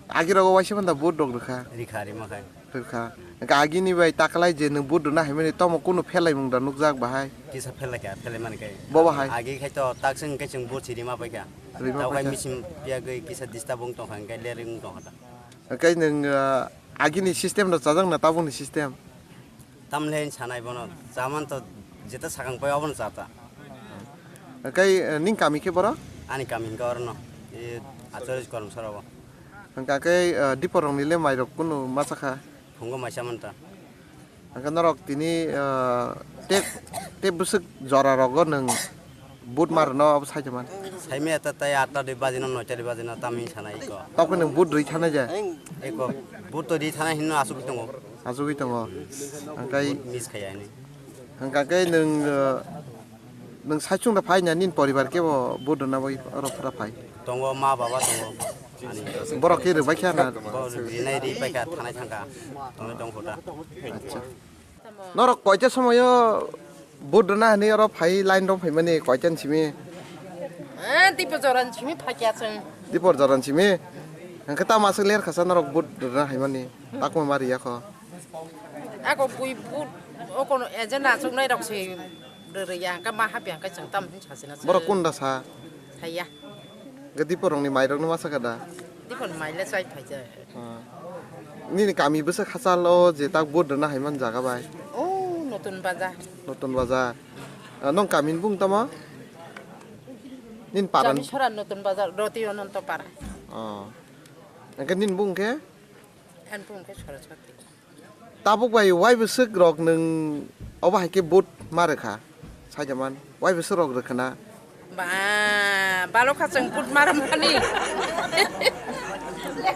Agi rogo waisa banda vote rok rwkha? Rikha rima khai. Rwkha. Hwnkha agini bai taklai je nwng vote rwna haimani tomo kunu pherlaimung da nukjak bahai? Kisa pherlaikha, pherlaimani khai. Bo bahai? Agi khai to takswng hwnkhe chwng vote si rima paikha. Rima paikha. Tawkhai misim piyagwi kisa disturb wng tong kha hwnkhe lerwng tong kha ta. Hwnkhe nwng, ah, agini system no chajak na tabukni system? Tamle sanai bono, chaman to jeta sakang pai obono chata. Hwnkhe, eh, nini kami khe boro? Ani kami hwnkhe orono, e, Achoroj Koromsora o. Hwnkha khe, eh, dipor rokni le mai rok kunu ma chakha? Phungo mai chamani ta. Hwnkhe norok tini, eh, tei, tei bwswk jora rogo nwng vote ma rwno abo sai tongmani? Saimaya ta tai atta dui baji no, noita dui baji no, tamni sanai eko. Tokhe nwng vote rwi thanai je? Eko, vote to rwi thanai hinno asugwi tongo. Asugwi tongo. Hwnkhe miss khaiya hinwi. Hwnkha khe nwng, eh, nwng saichung da phai na nini poribar kebo vote rwna bagwi oro phra phai? Tongo, ma baba tongo. Borok khe rwbai kha na? Bo rinai ri pai kha, thanai thang kha. Tongnai tong kho ta. Acha. Norok koita somoyo vote rwna hinwi oro phai line rok phaimani koita ni simi? Eh, tipo joran simi phakya chwng. Dipor joran simi? Hwnkhe tamo aswk ler khasa norok vote rwna haimani? Takma ma riya kho. Ako bui vote, okono agenda achuknai rok se rwrwya, hwnkhe ma hapya, hwnkhe chwng tamo hwn sasina chwng. Borok kunda sa? Haiya. Hwnkhe dipor rokni mai rokno ma sakha da? Dipor mai le chai phaijak. Ah. Nini kami bwswk hachal o je tak vote rwna hai man jaga bai? O, Notun Bazar. Notun Bazar. Ah, nong kami ni bung tamo? Nini para ni? Jamisora Notun Bazar, Roti Ononto Para. Oh. Hwnkhe nini bung khe? Ani bung khe Saraswati. Tabuk bai wai bwswk rok nwng obo hai khe vote ma rwkha? Saida man, wai bwswk rok rwkha na? Ba, balokha chwng vote ma rwmani.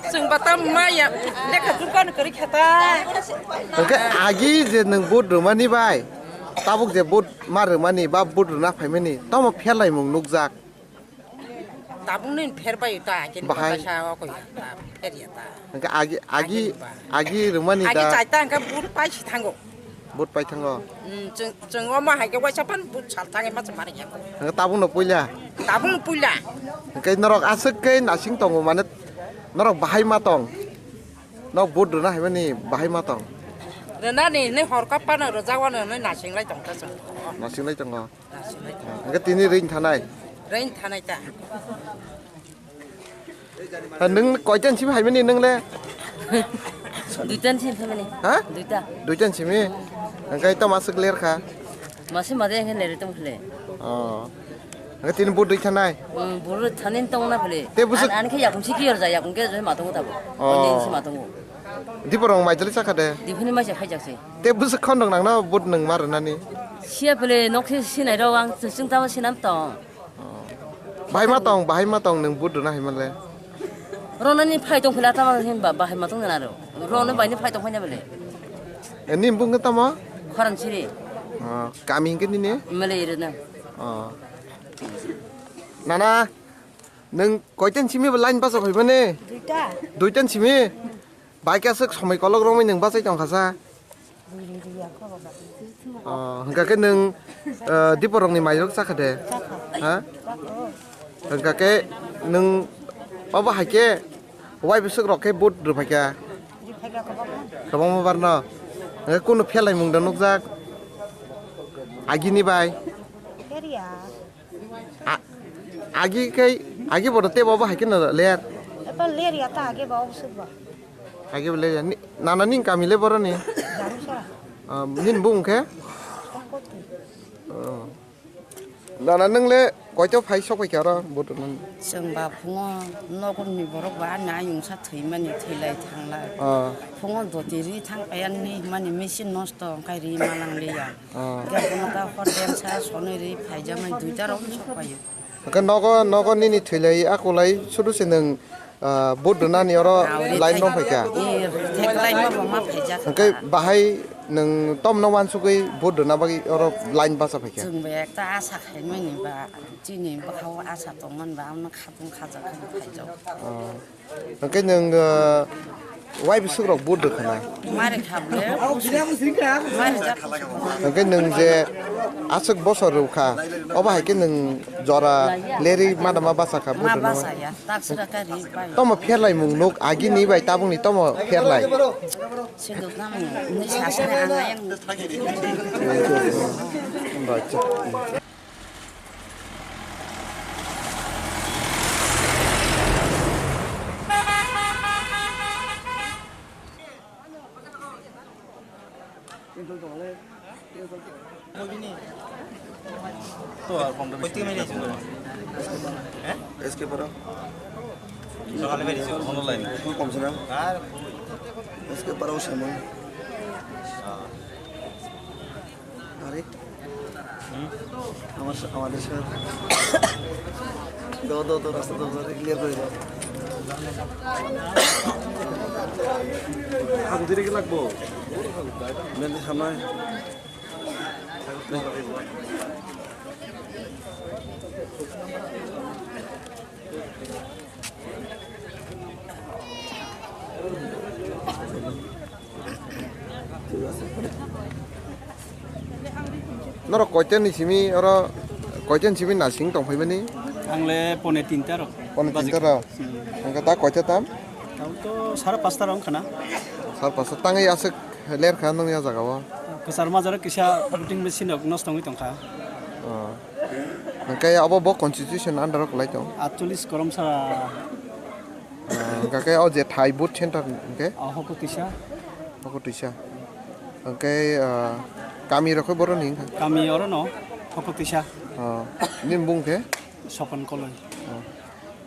Chwng bata maya, lekha dukan kwrwi kha ta. Hwnkhe agi je nwng vote rwmani bai, tabuk je vote ma rwmani ba vote rwna phaimani, tamo pherlaimung nukjak? Tabukni pher bai ta, kini bahai. Phaisa o koi ta, pher ya ta. Hwnkhe agi, agi, agini ba. Agi rwmani agi da. Chaita hwnkhe but pai si thango. But pai thango. Hmm, chwng, chwng omo hai khe waisa pan but sal thangwi ma chwng mani ya. Hwnkhe tabukno puila. Tabukno puila. Hwnkhe norok aswk khe nasing tongo mane norok bahai ma tong. Nok but rwna hai mani bahai ma tong. Rwnani ni hor kap pano rwjak wano ni nasing lai tong ta chwng. Nasing lai tongo. Hwnkhe tini ring thanai. Ring thanai ta. Ha, nwng koitan simi haimani nwng le? Duitan simi phaimani. Ha? Duita. Duitan simi? Hwnkhe to masuk ler kha. Masi made hwnkhe leri tong khle. Oh. Hwnkhe tini but dui thanai? Hmm, but thanin tong na khle. Te busuk. An, an khe yakung si kiyor ja, yakung ke ma tongo tabo. Oh. Tini si ma tongo. Diporong maijali chakha de? Diphini maisa khaijak se. Te bwswk khondok nangno vote nwng ma rwnani? Siya pele nok se sinai rok ang chwng tamo sinam tong. Bahai ma tong, bahai ma tong nwng vote rwna hai manle? Ronani phai tong phela tamo hin ba bahai ma tong na ro. Rono baini phai tong phai na bele. E, nini bung tamo? Khoran siri. Oh, kami hingke nini? Mele irena. Oh. Nana, nwng koitan simi ba line basa phai mane? Duita. Duitan simi? Bai khe aswk somoi kolok romwi nwng bachai tong kha sa? Oh, hwnkha khe nwng, eh, diporokni mairok chakha de? Ha? Hwnkha khe nwng obo hai khe wai bwswk rok khe vote rwphai kha? Kwbangma barno. Hwnkhe kunu pherlaimung da nukjak? Agini bai? Area. A-, agi kai, agi bodo te bobo hai khe no ler. Epa ler ya ta age ba obsuk ba. Agi bo ler ya. Ni, nana ning kami le boro ni. Jaru sara. Ah, nin bung khe? Tongkot ni. Oh. Nana nung le koito phai sok pai khe oro vote rwna? Chwng ba phungo nogo ni borok ba ani ayung sa thwi mani thwi lai thang lai. Ah. Phungo doti ri thang kaya ni mani machine nosto hwnkhe ri ma nang li ya. Ah. Hwnkhe bono ta hor den sa sonwi ri phai ja mani duita rok sok pai o. Hwnkhe nogo, nogo nini thwi lai a kulai sudu se nwng ah, vote rwnani oro line rok phaikha. Theklai ma bo ma phaijak. Hwnkhe bahai nwng tomno wansugwi vote rwna bagwi oro line bacha phaikha. Chwng bai ekta asa khaimani ba, chini bwkhao asa tongmani ba, amno khatung khajak khe phaijak. Ah. Hwnkhe nwng, ah, wai bwswk rok vote rwkhana? Mari kha bole. Mari jak. Hwnkhe nwng je aswk bosor rwkha, obo hai khe nwng jora lerwi ma da ma bacha kha vote rwna? Ma bacha ya. Takswra kha ri bai. Tomo pherlaimung nuk agini bai tabukni tomo pherlai? Sinduk nang ni sasani ang ayang. Bai cha. SK পাড়া। সকালে বেরিয়েছি, অন্য লাইনে। তুই কমছে না? আর এসকে পাড়াও সেমন। আরে? হুম? আমার সা-, আমাদের স্যার। দাও, দাও, দাও, রাস্তা দাও, দাও, ক্লিয়ার করে দাও। আগুন ধরে কি লাগবো? মেন সামনে। Norok koitan ni simi oro, koitan simi nasing tong phaimani? Ang le pone tinta rok. Pone tinta rok. Hmm. Hwnkhe ta koita tam? Tam to sara pasta rok wngkha na. Sara pasta tangwi aswk ler kha nongni o jaga o? Kwchar majaro kisa printing machine rok nosto wngwi tongkha. Oh. Hwnkhe abo bo constitution under o kwlai tong? Atcholish Koromsara. Ah, hwnkhe o je thai boot center hwnkhe? Ah, hoko twisa. Hoko twisa. Hwnkhe, ah, kami rok khe boroni wngkha? Kami orono, hoko twisa. Ah, nini bung khe? Sokon Koloi. Ah.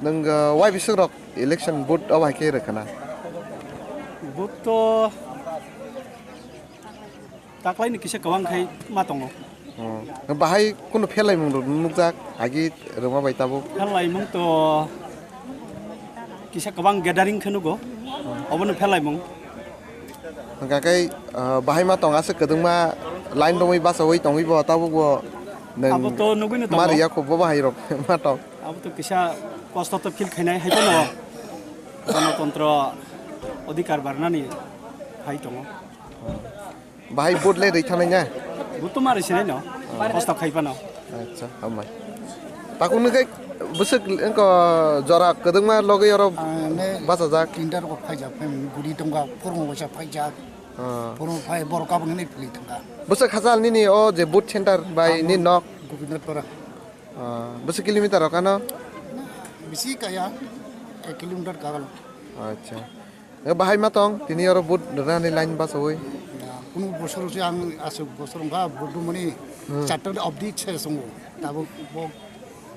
Nwng, ah, wai bisuk rok election boot obo hai khe rwkha na? Boot to Taklaini kisa kwbang khai ma tongo. Oh. Bahai kunu pherlaimung rok nukjak agi rwma bai tabuk? Pherlaimung to kisa kwbang gathering khe nugo. Obono pherlaimung. Hwnkha khe, ah, bahai ma tong aswk kwdwngma line romwi bachaui tongwi bo tabuk bo nwng. Abo to nugwino tongo. Mari yakho bo bahai rok ma tong. Abo to kisa kosto to feel khainai hai phano. Ganatantro odhikar barnani hai tongo. Bahai vote le rwi thangnai na? Vote to ma rwi sinai no. Kosto khai phano. Acha, hambai. Takung nung khe bwswk wngkha jora kwdwkma logwi oro bachajak. Tinta rok phaijak, guri tongkha, phurung waisa phaijak. Ah. Phurung phai borok kabang hinwi philwi thangkha. Bwswk hachal nini o je vote center bai ni nok? Gopinath Para. Ah, bwswk kilometer rok ano? Bisi kaya, ek kilometer kagal. Acha. Eh, bahai ma tong, tini oro vote rwnani line bachaui. Ya, kunu bosor se ang aswk bosor wngkha vote rwmani. Hmm. Charta obdi se songo. Tabuk bo,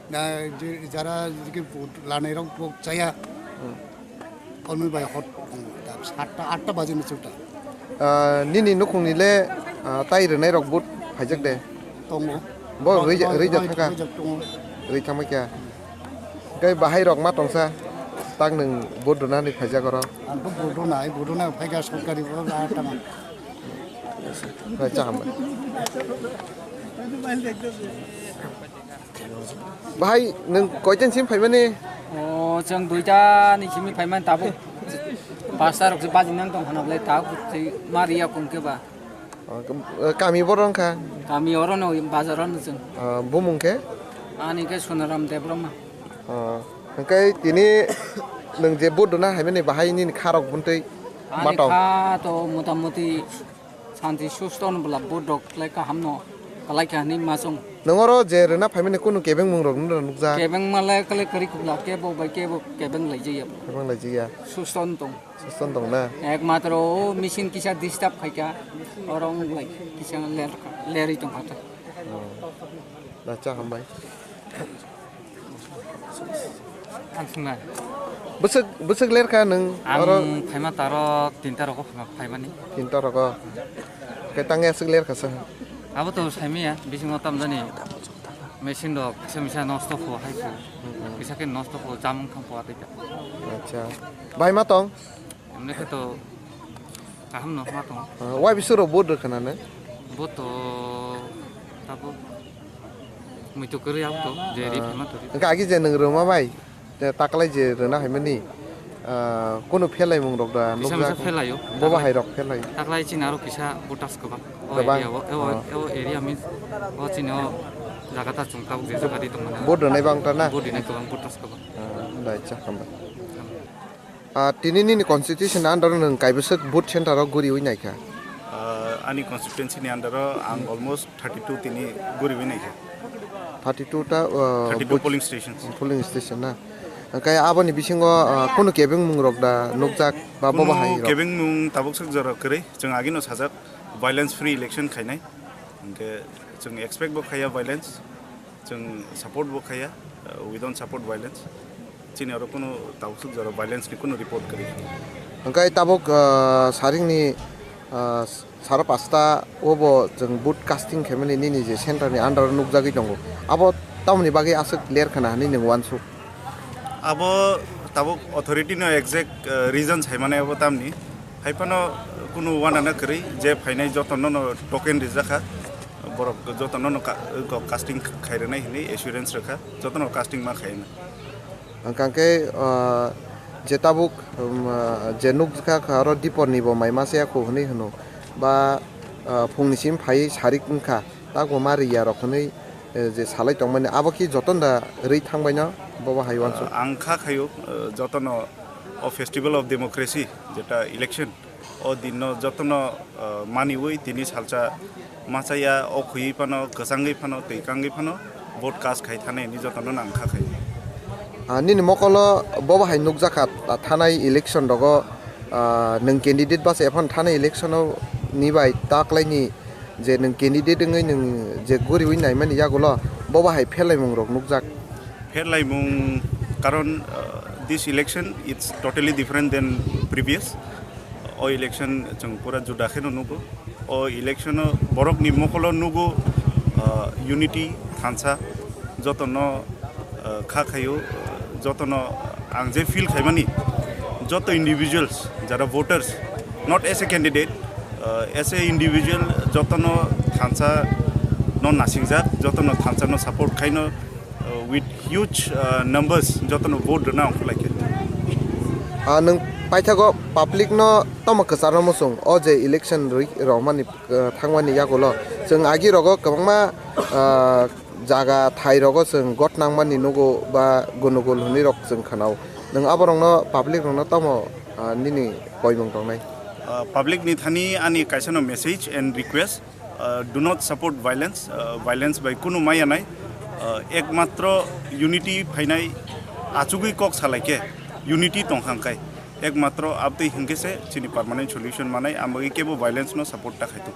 na, je, jara jike vote lanai rok bo chaya. Hmm. Kolmi bai hot, hmm, da satta, atta baje ni chuta. Ah, nini nukhungni le, ah, tai rwnai rok vote phaijak de? Tongo. Bo rwi ja-, rwi jak thangkha? Rwi jak tongo. Rwi thangbai kha. Tei bahai rok ma tongsa, tak nwng vote rwnani phaijak oro? Ang to vote rwnai, vote rwnai phaikha sorkari bo ba tama. Hai, cha hambai. Bahai, nwng koitan sim phaimani? O, chwng duita ni simi phaimani tabuk. Pasta rok se bajinang tong khana bwlai tabuk se ma riya kung khe ba. O, kam-, eh, kami boro wngkha? Kami oro no, bazar o no chwng. Ah, bumung khe? Ani khe Sonaram Debbarma. Ah, hwnkhe tini nwng je vote rwna haimani bahai nini kha rok buntwi ma tong? Ani kha to motamuti santi susto no bwla vote rok khlai kaham no kwlai kha hinwi ma chwng. Nwng oro je rwna phaimani kunu kebengmung rok nukjak? Kebeng malai kale kari kubla, kebo bai kebo kebeng lai jaya. Kebeng lai jaya. Suston tong. Suston tong na? Ekmatro o machine kisa disturb khaika, oro wng lai kisa ler, lerwi tong kha. Oh. Da cha hambai. Ang swngnai. Bwswk, bwswk ler kha nwng oro? Ang phaima taro tinta rogo phaima, phaimani. Tinta rogo. Khe tang ya swk ler kha sa? Abo to saimiya, bisingo tamjani machine rok kisa misa nosto kho hai kho. Hmm. Kisa khe nosto kho, chamung thang kho atita. Acha. Bai ma tong? Emne khe to kaham no ma tong. Ah, wai bisu rok vote rwkha na nang? Vote to tabo muitu kwrwi abo to je ri Ah. Phema to ri. Hwnkhe agi je nwng rwma bai, je taklai je rwna haimani, ah, kunu phelaimung rok da kisa misa nukjak? Phelaio. Boba hai rok phelai. Taklai chini aro kisa voters kwbang. O Kwbang? Area o, o, Ah. O area means o chini o jaga ta chwng tabuk je jaga di tongmani. Vote rwnai bang ta na? Vote rwnai kwbang, voters kwbang. Ah, dai cha hambai. Ah, tini nini constitution under o nwng kaibwswk vote center o guriwi naikha? Ah, ani constituency ni under o ang almost thirty two tini guriwi naikha. Thirty two ta, ah, thirty two vote polling stations. Polling station na. Hwnkhe aboni bisingo, ah, kunu kebengmung rok da nukjak ba bobo hai rok? Kebengmung tabuk swk jora kwrwi. Chwng agino sajak violence free election khainai. Hwnkhe chwng expect bo khaiya violence. Chwng support bo khaiya, uh, we don't support violence. Chini oro kunu tabuk swk jora violence ni kunu report kwrwi. Hwnkhe tabuk, uh, saringni, uh, saro pasta o bo chwng vote casting khaimani nini je center ni under o nukjagwi tongo. Abo tamoni bagwi aswk ler khana hinwi nwng uansuk? Abo tabuk authority no exact, uh, reason saimani abo tamni. Haiphano kunu uanana kwrwi je phainai jotono no token rijakha. Borok jotono no ka-, ko casting khairwnai hinwi assurance rwkha, jotono casting ma khaina. Hwnkhe, ah, je tabuk, um, ah, je nukjakha aro Dipor ni bo mai masa ya kho hinwi hwno ba, ah, phungni simi phaiwi sarik wngkha, tak bo ma riya rok hinwi, eh, je salai tongmani abo khe jotono da rwi thangbaino bobo hai uansuk. Ah, ang kha khaio, eh, jotono o Festival of Democracy jeta election, o dinno jotono, ah, maniwi tini salsa machaya, o khuywi phano, kwchangwi phano, twi kangwi phano vote cast khai thani hinwi jotono nang kha khai. Ah, nini mokolo bobo hai nukjakha, ah, thanai election rogo, ah, nwng candidate bachai phano thanai election o ni bai taklaini je nwng candidate wngwi nwng je guriwi naimani yagulo bobo hai pherlaimung rok nukjak. Pherlaimung karon, uh, this election it's totally different than previous. O election chwng pura juda kheno nugo. O election o borokni mokolo nugo, uh, unity, thansa, jotono, uh, kha khaio, uh, jotono ang je feel khaimani, joto individuals, jara voters, not as a candidate, uh, as a individual, jotono thansa no nasingjak, jotono thansa no support khaino, uh, with huge, uh, numbers jotono vote rwna ongkhorlaikha. Ah, nwng paithago public no tamo kwcharno muchung o je election rwi romani, uh, thangmani yagulo chwng agi rogo kwbangma, uh, jaga thai rogo chwng got nangmani nugo ba gunugul hwnwi rok chwng khanao. Nwng aborokno public rokno tamo, uh, nini koimung tongnai? Uh, public ni thani ani kaisa no message and request. Uh, do not support violence, uh, violence bai kunu maya nai, uh, ekmatro unity phainai achugwi kok salai khe unity tong hang khai ekmatro abtwi hwnkhe se chini permanent solution manai, ang bagwi kebo violence no support ta khai tuk.